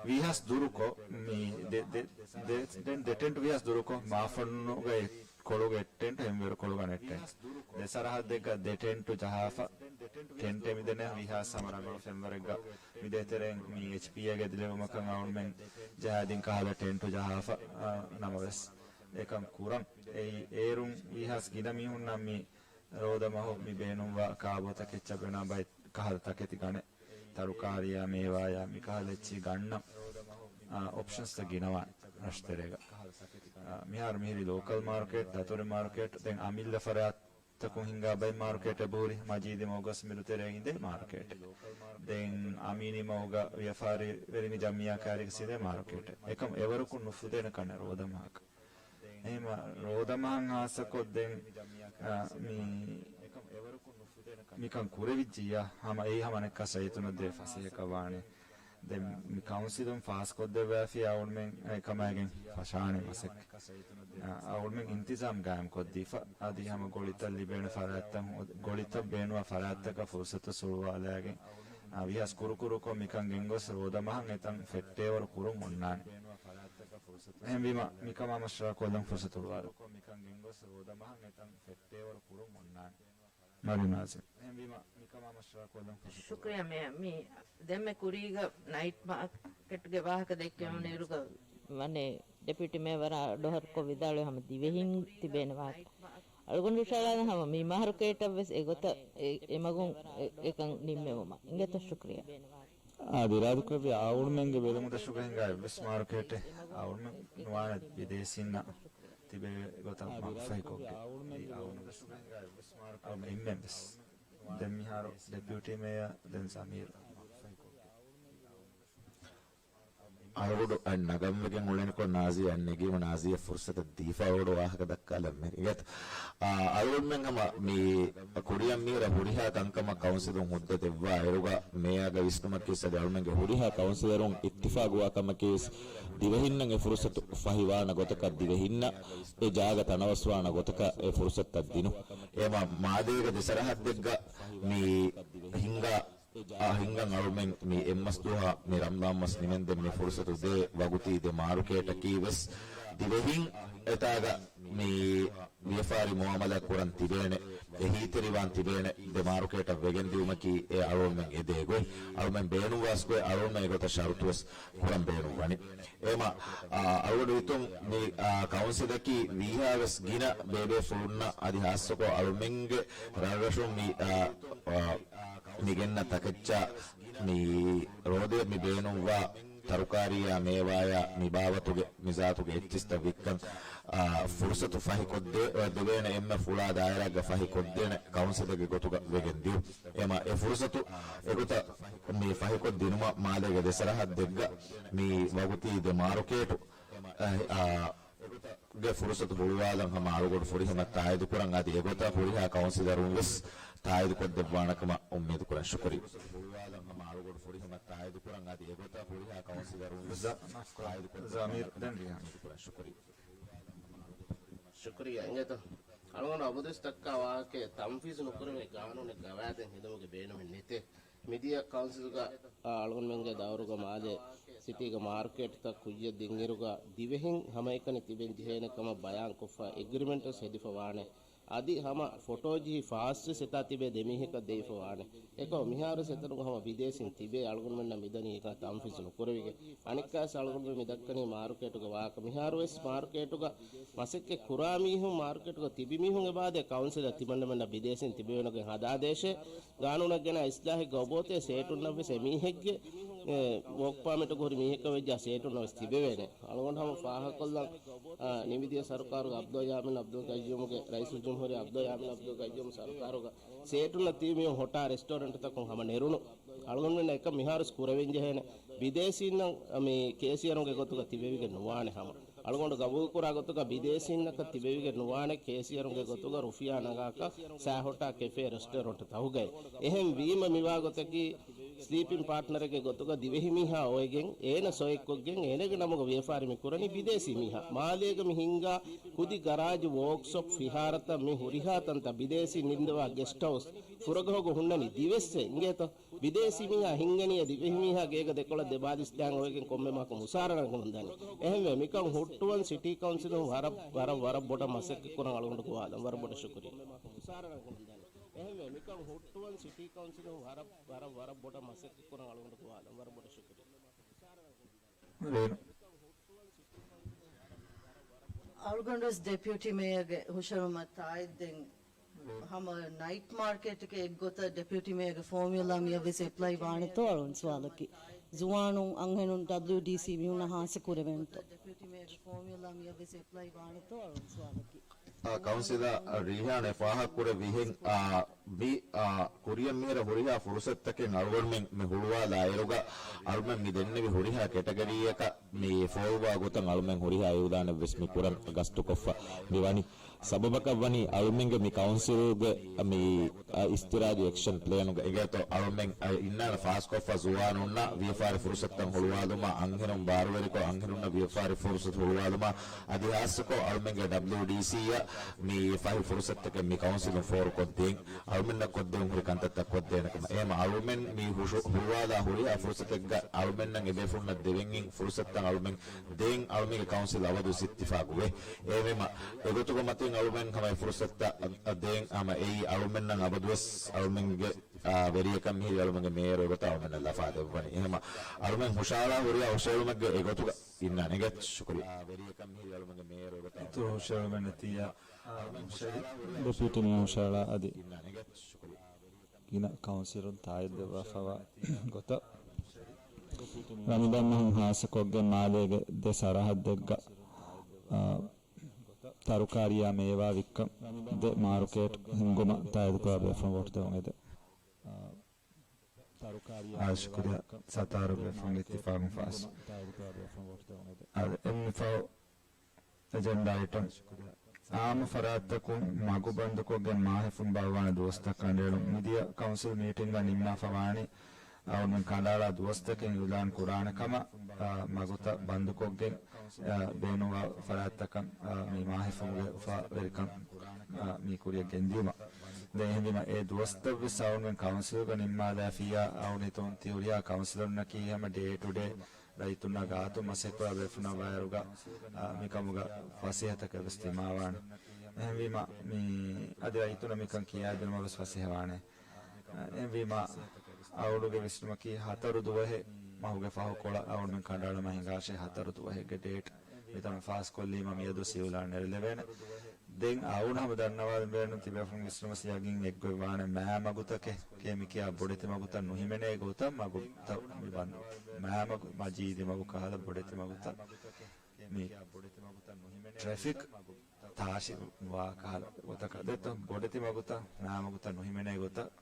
ވީހާސް ދުރުކޮށް، މި ދެ، ދެ، ދެ، ދެން ދެ ޓެންޓު ވީހާސް ދުރުކޮށް، މާފަންނުގައި ކޮޅުގެ ޓެންޓް، ހެންވޭރު ކޮޅުގަނެ ޓެންޓް. ދެ ސަރަހައްދެއްގަ ދެ ޓެންޓު ޖަހާފަ، ޓެންޓެއް މިދެނެ ވީހާސް ހަމަ ރަނގަޅު ފެންވަރެއްގަ. މި ދޭތެރެއިން މި އެޗްޕީއޭގެ އެދިލެވުމަކަށް އަޅުމެން ޖަހާދިން ކަހަލަ ޓެންޓު ޖަހާފަ، އާ، ނަމަވެސް އެކަން ކުރަން. އެއީ އޭރުން ވީހާސް ގިނަ މީހުންނަށް މި ރޯދަ މަހު މި ބޭނުންވާ ކާބޯތަކެއްޗަށް ބޭނުންވާ ބައެއް ކަހަލަ ތަކެތި ގަނެ، ތަރުކާރީއާ މޭވާޔާ މިކަހަލަ އެއްޗިހި ގަންނަން، އާ، އޮޕްޝަންސްތައް ގިނަވާނެ ރަށުތެރޭގަ. އާ، މިހާރު މިހިރީ ލޯކަލް މާރުކޭޓް، ދަތުރި މާރުކޭޓް، ދެން އަމިއްލަ ފަރާތްތަކުން ހިންގާ ބައެއް މާރުކޭޓް އެބަހުރި މަޖީދީ މަގުގަސް މިރުތެރޭ އިނދޭ މާރުކޭޓް. ދެން އަމީނީ މަގުގަ ވިޔަފާރިވެރިން ޖަމްއިއްޔާ ކާރިގަސް އިނދޭ މާރުކޭޓް. އެކަމް އެވަރަކުން ނުފުދޭނެ ކަނެ ރޯދަމަހަކަށް. އެހެންވީމަ ރޯދަމަހަށް ހާއްސަކޮށް ދެން، އާ، މި، މިކަން ކުރެވިއްޖިއްޔާ ހަމަ އެއީ ހަމަ އަނެއްކާ ސައްޔިތުންނަށް ދޭ ފަސޭހަކަށް ވާނެ. ދެން މި ކައުންސިލުން ފާސްކޮށްދެއްވާފި އަޅުމެން އެކަމާގެން ފަށާނެ މަސައްކަތް. އަޅުމެން އިންތިޒާމް ގާއިމްކޮށްދީފަ، އަދި ހަމަ ގޮޅިތައް ލިބޭނެ ފަރާތްތައް، ގޮޅިތައް ބޭނުންވާ ފަރާތްތަކަށް ފުރުސަތު ސުޅުވާލާގެން، އާ، ވީހާސް ކުރުކުރުކޮށް މިކަން ގެންގޮސް ރޯދަމަހަށް އެތަން ފެއްޓޭވަރު ކުރުން އޮންނާނެ. އެހެންވީމަ، މިކަމާ މަޝްވަރާ ކޮށްލަން ފުރުސަތު ހުޅުވާލަން. މަރިނާޒި. ޝުކުރިއްޔާ މޭޔަރ. މި ދެންމެ ކުރީގަ ނައިޓް މާކެޓްގެ ވާހަކަ ދެއްކެވުނު އިރުގަ ވަނީ ޑެޕިއުޓީ މޭޔަރ ވަރަށް އަޑުއަހަރުކޮށް ވިދާޅުވި ހަމަ ދިވެހިން ތިބޭނެ ވާހަކަ. އަޅުގަނޑު ހުށައަޅާލަން ހަމަ މި މާރުކޭޓަށްވެސް އެގޮތަށް އެ، އެމަގުން އެ، އެކަން ނިންމެވުމަށް. އިނގޭތޯ ޝުކުރިއްޔާ. އާދެ، އިރާދަކުރެއްވި އަޅުމެންގެ ބެލުމުގަ ދަށުގަ ހިނގާ އެއްވެސް މާރުކޭޓެއް އަޅުމެން ނުވާނެ ބިދޭސީންނަށް ތިބޭ ގޮތަށް މަގުފަހިކޮށްގެން. އަޅުމެން އެންމެންވެސް. ދެން މިހާރު ޑެޕިއުޓީ މޭޔަރ، ދެން ޒަމީރު. އަޅުގަނޑު އަތް ނަގަންވެގެން އުޅެނިކޮށް ނާޒީ އަތް ނެގީމަ ނާޒީއަށް ފުރުސަތެއް ދީފަ އަޅުގަނޑު ވާހަކަ ދައްކާލަން މެ. އިނގޭތަ؟ އާ، އަޅުގަނޑުމެން ހަމަ މި ކުރިއަށް މީރަށް ހުރިހާ ކަންކަމަށް ކައުންސިލުން ހުއްދަ ދެއްވާ އިރުގަ މޭޔާގެ ވިސްނުމަކީ އަދި އަޅުމެންގެ ހުރިހާ ކައުންސިލަރުން އިއްތިފާގުވާ ކަމަކީވެސް ދިވެހިންނަށް އެ ފުރުސަތު ފަހިވާނަ ގޮތަކަށް ދިވެހިންނަށް އެ ޖާގަ ތަނަވަސްވާނަ ގޮތަކަށް އެ ފުރުސަތުތައް ދިނުން. އެމަ މާލޭގެ ދެ ސަރަހައްދެއްގަ މި ހިނގާ އާ، ހިނގަން އަޅުމެން މި އެއްމަސް ދުވަހަށް މި ރަމްޟާން މަސް ނިމެންދެން މި ފުރުސަތު ދޭ ވަގުތީ ދެ މާރުކޭޓަކީ ވެސް ދިވެހިން އެތާގަ މި ވިޔަފާރި މުއާމަލާ ކުރަން ތިބޭނެ، އެހީތެރިވާން ތިބޭނެ ދެ މާރުކޭޓަށް ވެގެން ދިއުމަކީ އެ އަޅުމެން އެދޭ ގޮތް. އަޅުމެން ބޭނުންވާސް ގޮތް އަޅުމެން އެގޮތަށް ޝަރުތު ވެސް ކުރަން ބޭނުން ވަނީ. އެމަ، އާ، އަޅުގަނޑު ހިތުން މި، އާ، ކައުންސިލަކީ ވީހާވެސް ގިނަ ބޭބޭފުޅުންނަށް އަދި ހާއްސަކޮށް އަޅުމެންގެ ރަށްރަށުން މި، އާ، އާ، މި ގެންނަ ތަކެއްޗާ މި ރޯދަޔަށް މި ބޭނުންވާ ތަރުކާރީއާ މޭވާޔާ މި ބާވަތުގެ މިޒާތުގެ އެއްޗިސްތައް ވިއްކަން، އާ، ފުރުސަތު ފަހިކޮށްދޭ، ދެވޭނެ އެންމެ ފުޅާ ދާއިރާގަ ފަހިކޮށްދޭނެ ކައުންސިލެއްގެ ގޮތުގަ ވެގެން ދިޔުން. އެމަ އެ ފުރުސަތު އެގޮތަށް މި ފަހިކޮށްދިނުމަށް މާލޭގެ ދެ ސަރަހައްދެއްގަ މި ވަގުތީ ދެ މާރުކޭޓު، އާ، އާ، ގެ ފުރުސަތު ހުޅުވާލަން ހަމަ އަޅުގަނޑު ފުރިހަމަ ތާއީދުކުރަން އަދި އެގޮތަށް ހުރިހާ ކައުންސިލަރުން ވެސް ތާއީދުކޮށްދެއްވާނެ ކަމަށް އުއްމީދުކުރަން. ޝުކުރިއްޔާ. ޒަ-، ޒަމީރު ދެން ރިހާން. ޝުކުރިއްޔާ. އިނގޭތޯ؟ އަޅުގަނޑު އަބަދުވެސް ދައްކާ ވާހަކައެއް ތަންފީޒު ނުކުރެވޭ ގާނޫނެއް ގަވާއިދެއް ހެދުމުގެ ބޭނުމެއް ނެތޭ. މިދިޔަ ކައުންސިލްގަ އަޅުގަނޑުމެންގެ ދައުރުގަ މާލޭ ސިޓީގެ މާރުކޭޓްތައް ކުއްޔަށް ދިންއިރުގަ ދިވެހިން ހަމައެކަނި ތިބެން ޖެހޭނެ ކަމަށް ބަޔާންކޮށްފަ އެގްރިމެންޓްވެސް ހެދިފަ ވާނެ. އަދި ހަމަ ފޮޓޯޖެހި ފާސްވެސް އެތާ ތިބޭ ދެމީހަކަށް ދެވިފަ ވާނެ. އެކަމަށް މިހާރުވެސް އެތަނުގަ ހަމަ ބިދޭސީން ތިބޭ، އަޅުގަނޑުމެންނަށް މިދަނީ އެކަން ތަންފީޒު ނުކުރެވިގެން. އަނެއްކާވެސް އަޅުގަނޑުމެން މިދައްކަނީ މާރުކޭޓުގެ ވާހަކަ. މިހާރުވެސް މާރުކޭޓުގަ މަސައްކަތް ކުރާ މީހުން މާރުކޭޓުގަ ތިބި މީހުން އެބައާދޭ ކައުންސިލަށް ތިމަންނަމެންނަށް ބިދޭސީން ތިބެވޭނެގޮތް ހަދާދޭށޭ. ގާނޫނަށް ގެނައި އިސްލާހެއްގަ އޮބޯތޭ ސޭޓުންނަށްވެސް އެމީހެއްގެ، އެ، ވޯކް ޕާމިޓުގަ ހުރި މީހަކަށް ވެއްޖާ ސޭޓުންނަށްވެސް ތިބެވޭނެ. އަޅުގަނޑު ހަމަ ފާހަގަކޮށްލަން، އާ، ނިމިދިޔަ ސަރުކާރުގަ އަބްދުލް ޔާމީން އަބްދުލް ގައްޔޫމް، ރައީސުލްޖުމްހޫރިއްޔާ އަބްދުލް ޔާމީން އަބްދުލް ގައްޔޫމް ސަރުކާރުގަ ސޭޓުންނަށް ތިބި މީހުން ހޮޓާ ރެސްޓޯރެންޓްތަކުން ހަމަ ނެރުނު. އަޅުގަނޑުމެންނަށް އެކަން މިހާރުވެސް ކުރެވެން ޖެހޭނެ. ބިދޭސީންނަށް މި ކޭސިއަރުންގެ ގޮތުގަ ތިބެވިގެން ނުވާނެ ހަމަ. އަޅުގަނޑު ގަބޫލުކުރާ ގޮތުގަ ބިދޭސީންނަކަށް ތިބެވިގެން ނުވާނެ ކޭސިއަރުންގެ ގޮތުގަ ރުފިޔާ ނަގާކަށް ސައި ހޮޓާ ކެފޭ ރެސްޓޯރެންޓް ތަކުގައި. އެހެން ވީމަ މިވާ ގޮތަކީ ސްލީޕިން ޕާޓްނަރެއްގެ ގޮތުގަ ދިވެހި މީހާ އޮވެގެން އޭނަ ސޮއެއްކޮށްގެން އޭނަގެ ނަމުގަ ވިޔަފާރި މި ކުރަނީ ބިދޭސީ މީހާ. މާލޭގަ މި ހިންގާ ކުދި ގަރާޖު، ވޯކްޝޮޕް، ފިހާރަތައް މި ހުރިހާ ތަންތައް ބިދޭސީން ނިންދަވާ ގެސްޓް ހައުސް ފުރަގަހުގަ ހުންނަނީ ދިވެއްސޭ އިނގޭތޯ. ބިދޭސީ މީހާ ހިންގަނީ ދިވެހި މީހާ ގޭގަ ދެކޮޅަށް ދެބާލިސް ދާން އޮވެގެން ކޮންމެ މަހަކު މުސާރަ ނަގަމުން ދަނީ. އެހެންވެ، މިކަން ހުއްޓުވަން ސިޓީ ކައުންސިލުން ވަރަށް، ވަރަށް، ވަރަށް ބޮޑަށް މަސައްކަތް ކުރަން އަޅުގަނޑު ގޮވާލަން. ވަރަށް ބޮޑަށް ޝުކުރިއްޔާ. އެހެންވެ، މިކަން ހުއްޓުވަން ސިޓީ ކައުންސިލުން ވަރަށް، ވަރަށް، ވަރަށް ބޮޑަށް މަސައްކަތް ކުރަން އަޅުގަނޑު ގޮވާލަން. ވަރަށް ބޮޑަށް ޝުކުރިއްޔާ. އަޅުގަނޑުވެސް ޑެޕިއުޓީ މޭޔަރގެ ހުށަހެޅުމަށް ތާއީދު. ދެން ހަމަ ނައިޓް މާރކެޓްގެ އެއްގޮތަށް ޑެޕިއުޓީ މޭޔަރގެ ފޯމިއުލާ މިއަށްވެސް އެޕްލައި ވާނެތޯ އަޅުގަނޑު ސުވާލަކީ. ޒުވާނުން އަންހެނުން ޑަބްލިއުޑީސީ މީހުންނަށް ހާއްސަ ކުރެވޭނެތޯ؟ ޑެޕިއުޓީ މޭޔަރގެ ފޯމިއުލާ މިއަށްވެސް އެޕްލައި ވާނެތޯ އަޅުގަނޑު ސުވާލަކީ. އާ، ކައުންސިލަރ ރީހާން އެ ފާހަގަކުރެއްވިހެން، އާ، މި، އާ، ކުރިއަށް މިހިރަ ހުރިހާ ފުރުސަތުތަކެއް އަޅުގަނޑުމެން މި ހުޅުވާލާއިރުގަ، އަޅުމެން މި ދެންނެވި ހުރިހާ ކެޓަގަރީއަކަށް މި ފޯރުވާ ގޮތަށް އަޅުމެން ހުރިހާ އިއުލާނެއްވެސް މި ކުރަން ގަސްތުކޮށްފަ މިވަނީ. ސަބަބަކަށް ވަނީ އަޅުމެންގެ މި ކައުންސިލްގެ މި، އަ، އިސްތިރާޖީ އެކްޝަން ޕްލޭނުގަ އިނގޭތޯ އަޅުމެން، އަ، އިންނާނެ ފާސްކޮށްފަ ޒުވާނުންނަށް ވިޔަފާރި ފުރުސަތުތައް ހުޅުވާލުމަށް، އަންހެނުން ބާރުވެރިކޮށް އަންހެނުންނަށް ވިޔަފާރި ފުރުސަތު ހުޅުވާލުމަށް، އަދި ހާއްސަކޮށް އަޅުމެންގެ ޑަބްލިއުޑީސީއަށް މި ފަހި ފުރުސަތުތަކެއް މި ކައުންސިލުން ފޯރުކޮށްދޭން، އަޅުމެންނަށް ކޮށްދޭން ހުރި ކަންތައްތައް ކޮށްދޭނެ ކަމަށް. އެހެމަ އަޅުމެން މި ހުށު-، ހުޅުވާލާ ހުރިހާ ފުރުސަތެއްގަ އަޅުމެންނަށް އެބޭފުޅުންނަށް ދެވެން ފުރުސަތުތައް އަޅުމެން ދޭން އަޅުމެންގެ ކައުންސިލް އަބަދުވެސް އިއްތިފާގުވޭ. އެހެމަ އެގޮތުގަ މަތިން އަޅުމެން ހަމަ އެ ފުރުސަތުތައް ދޭން ހަމަ އެއީ އަޅުމެންނަށް އަބަދުވެސް އަޅުމެންގެ، އާ، ވެރިޔަކަށް މިހިރީ އަޅުމެންގެ މޭޔަރު އެގޮތަށް އަޅުމެންނަށް ލަފާ ދެއްވަނީ. އެހެމަ އަޅުމެން ހުށަހަޅާ ހުރިހާ ހުށަހެޅުމެއްގެ އެގޮތުގަ އިންނާނެ. އިނގޭތޯ ޝުކުރިއްޔާ. އިތުރު ހުށަހެޅުމެއް ނެތިއްޔާ، ޑެޕިއުޓީ މޭޔަރ ހުށަހަޅާ އަދި ގިނަ ކައުންސިލުން ތާއީދު ދެއްވާފަވާ ގޮތަށް ރަމަޟާން މަހުން ހާއްސަކޮށްގެން މާލޭގެ ދެ ސަރަހައްދެއްގަ، އާ، ތަރުކާރީއާ މޭވާ ވިއްކަން ދެ މާރުކޭޓް ހިންގުމަށް ތާއީދުކުރާ ބޭފުޅުން ވޯޓު ދެވުން އެދެން. އާ، ޝުކުރިއްޔާ. ސަތާރު ބޭފުޅުން އިއްތިފާގުން ފާސް. އާ، އެންމެ ފަހު އެޖެންޑާ އައިޓަމް. އާއްމު ފަރާތްތަކުން މަގު ބަންދުކޮށްގެން މާހެފުން ބާއްވާނެ ދުވަސްތައް ކަނޑައެޅުން. މިދިޔަ ކައުންސިލް މީޓިންގަ ނިންމާފަ ވާނީ، އަޅުގަނޑުމެން ކަނޑައަޅާ ދުވަސްތަކެއް އިއުލާން ކުރާނެ ކަމަށް، އާ، މަގުތައް ބަންދުކޮށްގެން، އާ، ބޭނުންވާ ފަރާތްތަކަށް، އާ، މި މާހެފުމުގެ އުފާވެރިކަން، އާ، މި ކުރިއަށް ގެންދިޔުމަށް. ދެން އެހެންވީމަ އެ ދުވަސްތައްވެސް އަޅުގަނޑުމެން ކައުންސިލްގަ ނިންމާލާފިއްޔާ، އަޅުގަނޑު ހިތުން ތި ހުރިހާ ކައުންސިލަރުންނަކީ ހަމަ ޑޭ ޓު ޑޭ ރައްޔިތުންނާ ގާތުން މަސައްކަތްކުރާ ބޭފުޅުންނަށް ވާއިރުގަ، އާ، މިކަމުގަ ފަސޭހަތަކެއް ވެސް ދިމާވާނެ. އެހެންވީމަ، މި އަދި ރައްޔިތުންނަށް މިކަން ކިޔާދިނުމަށް ވެސް ފަސޭހަވާނެ. އެހެންވީމަ، އަޅުގަނޑުގެ ވިސްނުމަކީ ހަތަރު ދުވަހެއް މަހުގެ ފަހުކޮޅަށް އަޅުގަނޑުމެން ކަނޑައަޅުމަށް ހިނގާށޭ. ހަތަރު ދުވަހެއްގެ ޑޭޓް މިތަނުން ފާސްކޮށްލީމަ މިއަދު އިއުލާން ނެރެލެވޭނެ. ދެން އަޅުގަނޑު ހަމަ ދަންނަވާލަން ބޭނުން ތިބޭފުޅުން ވިސްނުމަސް ޔަގީން އެއްގޮތް ވާނެ މާ މަގުތަކެއް ކޭ މިކިޔާ ބޮޑެތި މަގުތައް ނުހިމެނޭ ގޮތަށް މަގުތައް މި ބަންދު. މާ މަގު، މަޖީދި މަގު ކަހަލަ ބޮޑެތި މަގުތައް މި ޓްރެފިކް ތާށި ވާ ކަހަލަ ގޮތަކަށް ދެއްތޯ ބޮޑެތި މަގުތައް މާ މަގުތައް ނުހިމެނޭ ގޮތަށް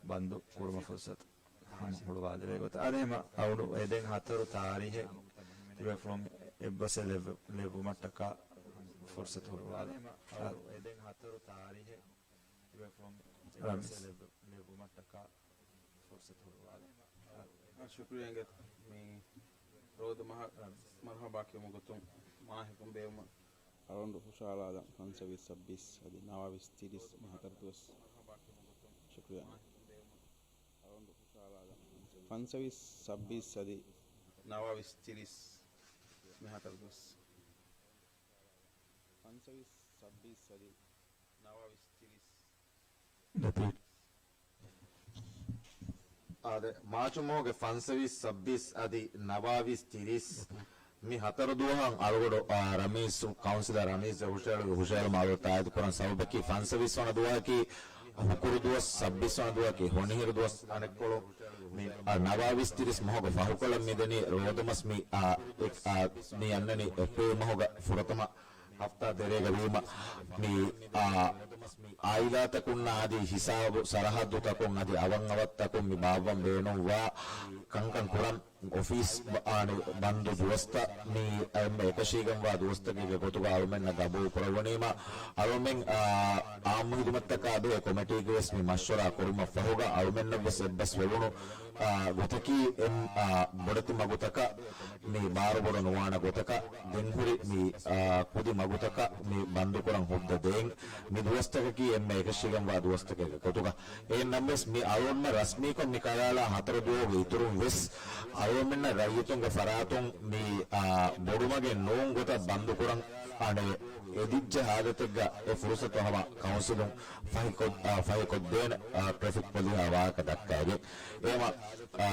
ބަންދު ކުރުމަށް ފުރުސަތު ހަމަ ހުޅުވާލެވޭ ގޮތަށް. އަދި ހަމަ އަޅުގަނޑު އެދެން ހަތަރު ތާރީހެއް ތިބޭފުޅުން އެއްބަސް ލެއްވު-، ލެއްވުމަށްޓަކާ ފުރުސަތު ހުޅުވާލެ. ޝުކުރިއްޔާ އިނގޭތޯ މި ރޯދަ މަހަށް މަރުހަބާ ކިޔުމުގެ ގޮތުން މާހެފުން ބޭއްވުމަށް. އަޅުގަނޑު ހުށަހަޅާލަން ފަންސަވީސް ސައްބީސް އަދި ނަވާވީސް ތިރީސް މި ހަތަރު ދުވަސް. ޝުކުރިއްޔާ. އަޅުގަނޑު ހުށަހަޅާ ފަންސަވީސް ސައްބީސް އަދި ނަވާވީސް ތިރީސް މި ހަތަރު ދުވަސް. ފަންސަވީސް ސައްބީސް އަދި ނަވާވީސް ތިރީސް. އާދެ، މާޗު މަހުގެ ފަންސަވީސް ސައްބީސް އަދި ނަވާވީސް ތިރީސް މި ހަތަރު ދުވަހަށް އަޅުގަޑު، އާ، ރަމީސް، ކައުންސިލަރ ރަމީސް ހުށަހެޅު، ހުށަހެޅުމަށް އަޅުގަޑު ތާއީދު ކުރަން. ސަބަބަކީ ފަންސަވީސް ވަނަ ދުވަހަކީ ހުކުރު ދުވަސް، ސައްބީސް ވަނަ ދުވަހަކީ ހޮނިހިރު ދުވަސް. އަނެއްކޮޅު މި، އާ، ނަވާވީސް ތިރީސް މަހުގަ ފަހުކޮޅަށް މިދެނީ ރޯދަމަސް މި، އާ، އެ، އާ، މި އަންނަނީ އޭޕްރީލް މަހުގަ ފުރަތަމަ ހަފްތާ ތެރޭގަ ވީމަ، މި، އާ، އާއިލާތަކުންނާ އަދި ހިސާބު ސަރަހައްދުތަކުން އަދި އަވަށް އަވަށްތަކުން މި ބާއްވަން ބޭނުންވާ ކަންކަން ކުރަން އޮފީސް ބަ-، އާނެ، ބަންދު ދުވަސްތައް މި އެންމެ އެކަށީގެންވާ ދުވަސްތަކެއްގެ ގޮތުގަ އަޅުމެންނަށް ގަބޫލު ކުރައްވަނީމަ، އަޅުމެން، އާ، އާއްމު ހިދުމަތްތަކާ ބެހޭ ކޮމިޓީގެ ވެސް މި މަޝްވަރާ ކުރުމަށް ފަހުގަ އަޅުމެންނަށް ވެސް އެއްބަސް ވެވުނު، އާ، ގޮތަކީ އެން-، އާ، ބޮޑެތި މަގުތަކަށް މި ބާރުބޮޑު ނުވާނެ ގޮތަކަށް ދެންހުރި މި، އާ، ކުދި މަގުތަކަށް މި ބަންދުކުރަން ހުއްދަ ދޭން. މި ދުވަސްތަކަކީ އެންމެ އެކަށީގެންވާ ދުވަސްތަކެއްގެ ގޮތުގަ. އެހެން ނަމަވެސް މި އަޅުގަނޑުމެން ރަސްމީކޮށް މި ކަރާލާ ހަތަރު ދުވަހުގެ އިތުރުން ވެސް އަޅުގަނޑުމެންނަށް ރައްޔިތުންގެ ފަރާތުން މި، އާ، ބޮޑުމަގެއް ނޫން ގޮތަށް ބަންދުކުރަން އަނެއް އެދިއްޖެ ހާލަތެއްގަ އެ ފުރުސަތު ހަމަ ކައުންސިލުން ފަހިކޮށް-، އާ، ފަހިކޮށްދޭނެ، އާ، ޓްރެފިކް ޕޮލިހާ ވާހަކަ ދައްކައިގެން. އެހެމަ، އާ،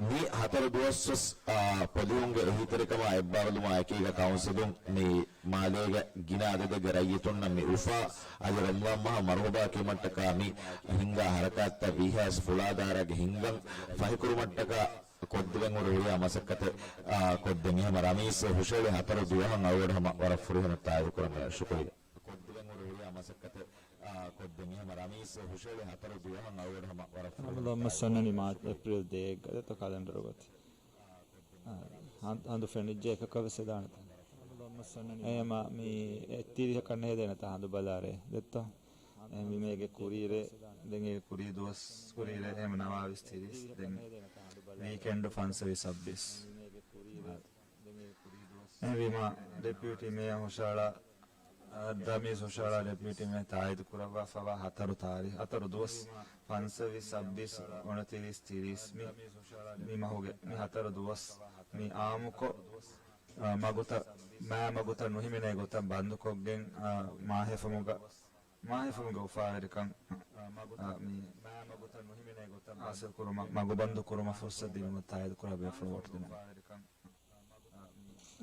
މި ހަތަރު ދުވަސްވެސް، އާ، ޕޮލިހުންގެ އެހީތެރިކަމާ އެއްބާރުލުމާ އެކީގަ ކައުންސިލުން މި މާލޭގެ ގިނަ އަދަދެއްގެ ރައްޔިތުންނަށް މި އުފާ އަދި ރަމަޟާން މަހަށް މަރުހަބާ ކީމަށްޓަކާ މި ހިންގާ ހަރަކާތްތައް ވީހާވެސް ފުޅާދާރާގެ ހިންގަން ފަހިކުރުމަށްޓަކާ ކޮށްދެވެން ހުރި ހުރިހާ މަސައްކަތެއް، އާ، ކޮށްދޭން. އެހެމަ ރަމީސް ހުށަހެޅި ހަތަރު ދުވަހަށް އަޅުގަޑު ހަމަ ވަރަށް ފުރިހަމަ ތާއީދު ކުރަން ޝުކުރިއްޔާ. ކޮށްދެވެން ހުރި ހުރިހާ މަސައްކަތެއް، އާ، ކޮށްދޭން. އެހެމަ ރަމީސް ހުށަހެޅި ހަތަރު ދުވަހަށް އަޅުގަޑު ހަމަ ވަރަށް ފުރިހަމަ ތާއީދު ކުރަން ޝުކުރިއްޔާ. ރަމަޟާން މަސް އަންނަނީ މާޗް އޭޕްރީލް ދޭއްގަ ދެއްތޯ ކަލެންޑަރު ގޮތެއް. އާ، ހަނދު، ހަނދު ފެނިއްޖެ އެކަކަށް ވެސް ހެދާނެތަ؟ އެހެމަ މި އެއްތިރީހަކަށް ނެހެދޭނެތާ ހަނދު ބަލާރޭ ދެއްތޯ؟ އެހެންވީމަ އޭގެ ކުރީރޭ، ދެން އޭގެ ކުރީ ދުވަސް ކުރީރޭ، އެހެމަ ނަވާވީސް ތިރީސް، ދެން ވީކެންޑް ފަންސަވީސް ސައްބީސް. އެހެންވީމަ ޑެޕިއުޓީ މޭޔަރ ހުށަހަޅާ، އަ، ރަމީސް ހުށަހަޅާ ޑެޕިއުޓީ މޭޔަރ ތާއީދު ކުރައްވާފަވާ ހަތަރު ތާރީޚް، ހަތަރު ދުވަސް، ފަންސަވީސް، ސައްބީސް، އުނަތިރީސް، ތިރީސް މި، މި މަހުގެ މި ހަތަރު ދުވަސް މި އާއްމުކޮށް، އަ، މަގުތައް، މާ މަގުތައް ނުހިމެނޭ ގޮތަށް ބަންދުކޮށްގެން، އަ، މާހެފުމުގަ، މާހެފުމުގެ އުފާވެރިކަން، އަ، މި ހާސިލް ކުރުމަށް، މަގުބަންދު ކުރުމަށް ފުރުސަތު ދިނުމަށް ތާއީދު ކުރާ ބޭފުޅުން ވޯޓް ދިނުން.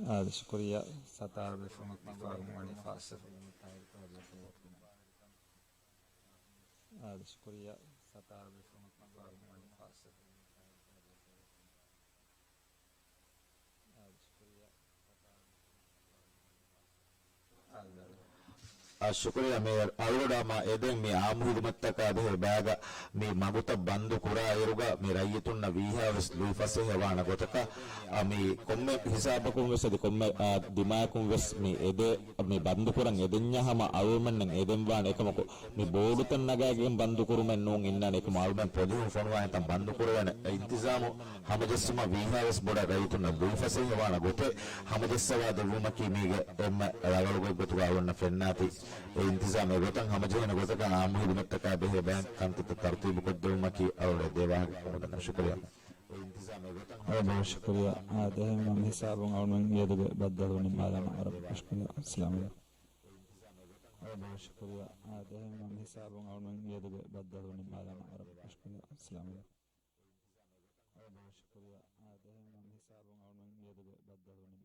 އާދެ، ޝުކުރިއްޔާ. ސަތާރަ ބޭފުޅުން އިއްތިފާގުން ވަނީ ފާސް. އާދެ، ޝުކުރިއްޔާ. ސަތާރަ ބޭފުޅުން އިއްތިފާގުން ވަނީ ފާސް. އާދެ، ޝުކުރިއްޔާ. އާ، ޝުކުރިއްޔާ މޭޔަރ. އަޅުގަޑު ހަމަ އެދެން މި އާއްމު ހިދުމަތްތަކާ ބެހޭ ބައިގަ މި މަގުތައް ބަންދު ކުރާ އިރުގަ މި ރައްޔިތުންނަށް ވީހާވެސް ލުއިފަސޭހަވާނެ ގޮތަކަށް، އާ، މި ކޮންމެ ހިސާބަކުން ވެސް އަދި ކޮންމެ، އާ، ދިމާއަކުން ވެސް މި އެދޭ، މި ބަންދު ކުރަން އެދެންޏާ ހަމަ އަޅުގަނޑުމެންނަށް އެދެންވާނެ. އެކަމަކު މި ބޯޑުތައް ނަގާގެން ބަންދު ކުރުމެއް ނޫން އިންނާނެ. އެކަމަކު އަޅުގަނޑުމެން ޕޮލިހުން ފޮނުވާ އެތަން ބަންދު ކުރުވޭނެ އިންތިޒާމު ހަމަޖެއްސުމަށް ވީހާވެސް ބޮޑަށް ރައްޔިތުންނަށް ލުއިފަސޭހަވާނެ ގޮތެއް ހަމަޖައްސަވާ ދެއްވުމަކީ މީގެ އެންމެ ރަނގަޅު ގޮތްގޮތުގަ އަޅުގަނޑަށް ފެންނާތީ. އެ އިންތިޒާމް އެގޮތަށް ހަމަޖެހޭނެ ގޮތަކަށް އާއްމު ހިދުމަތްތަކާ ބެހޭ ބައިން ކަންތައްތައް ތަރުތީބުކޮށްދެއުމަކީ އަޅުގަނޑަށް ދޭ ވާހަކަ. ކަމުގަ ޝުކުރިއްޔާ. އާދެ، ޝުކުރިއްޔާ. އާދެ، އެހެންވީމަ މި ހިސާބުން އަޅުގަނޑުމެން މިއަދުގެ ބައްދަލުވަނީ މާލާމަ ވަރަށް ބޮޑަށް ޝުކުރިއްޔާ. އައްސަލާމު ޢަލައިކުމް. އާދެ، ޝުކުރިއްޔާ. އާދެ، އެހެންވީމަ މި ހިސާބުން އަޅުގަނޑުމެން މިއަދުގެ ބައްދަލުވަނީ މާލާމަ ވަރަށް ބޮޑަށް ޝުކުރިއްޔާ. އައްސަލާމު ޢަލައިކުމް. އާދެ، ޝުކުރިއްޔާ. އާދެ، އެހެންވީމަ މި ހިސާބުން އަޅުގަނޑުމެން މިއަދުގެ ބައްދަލުވަނީ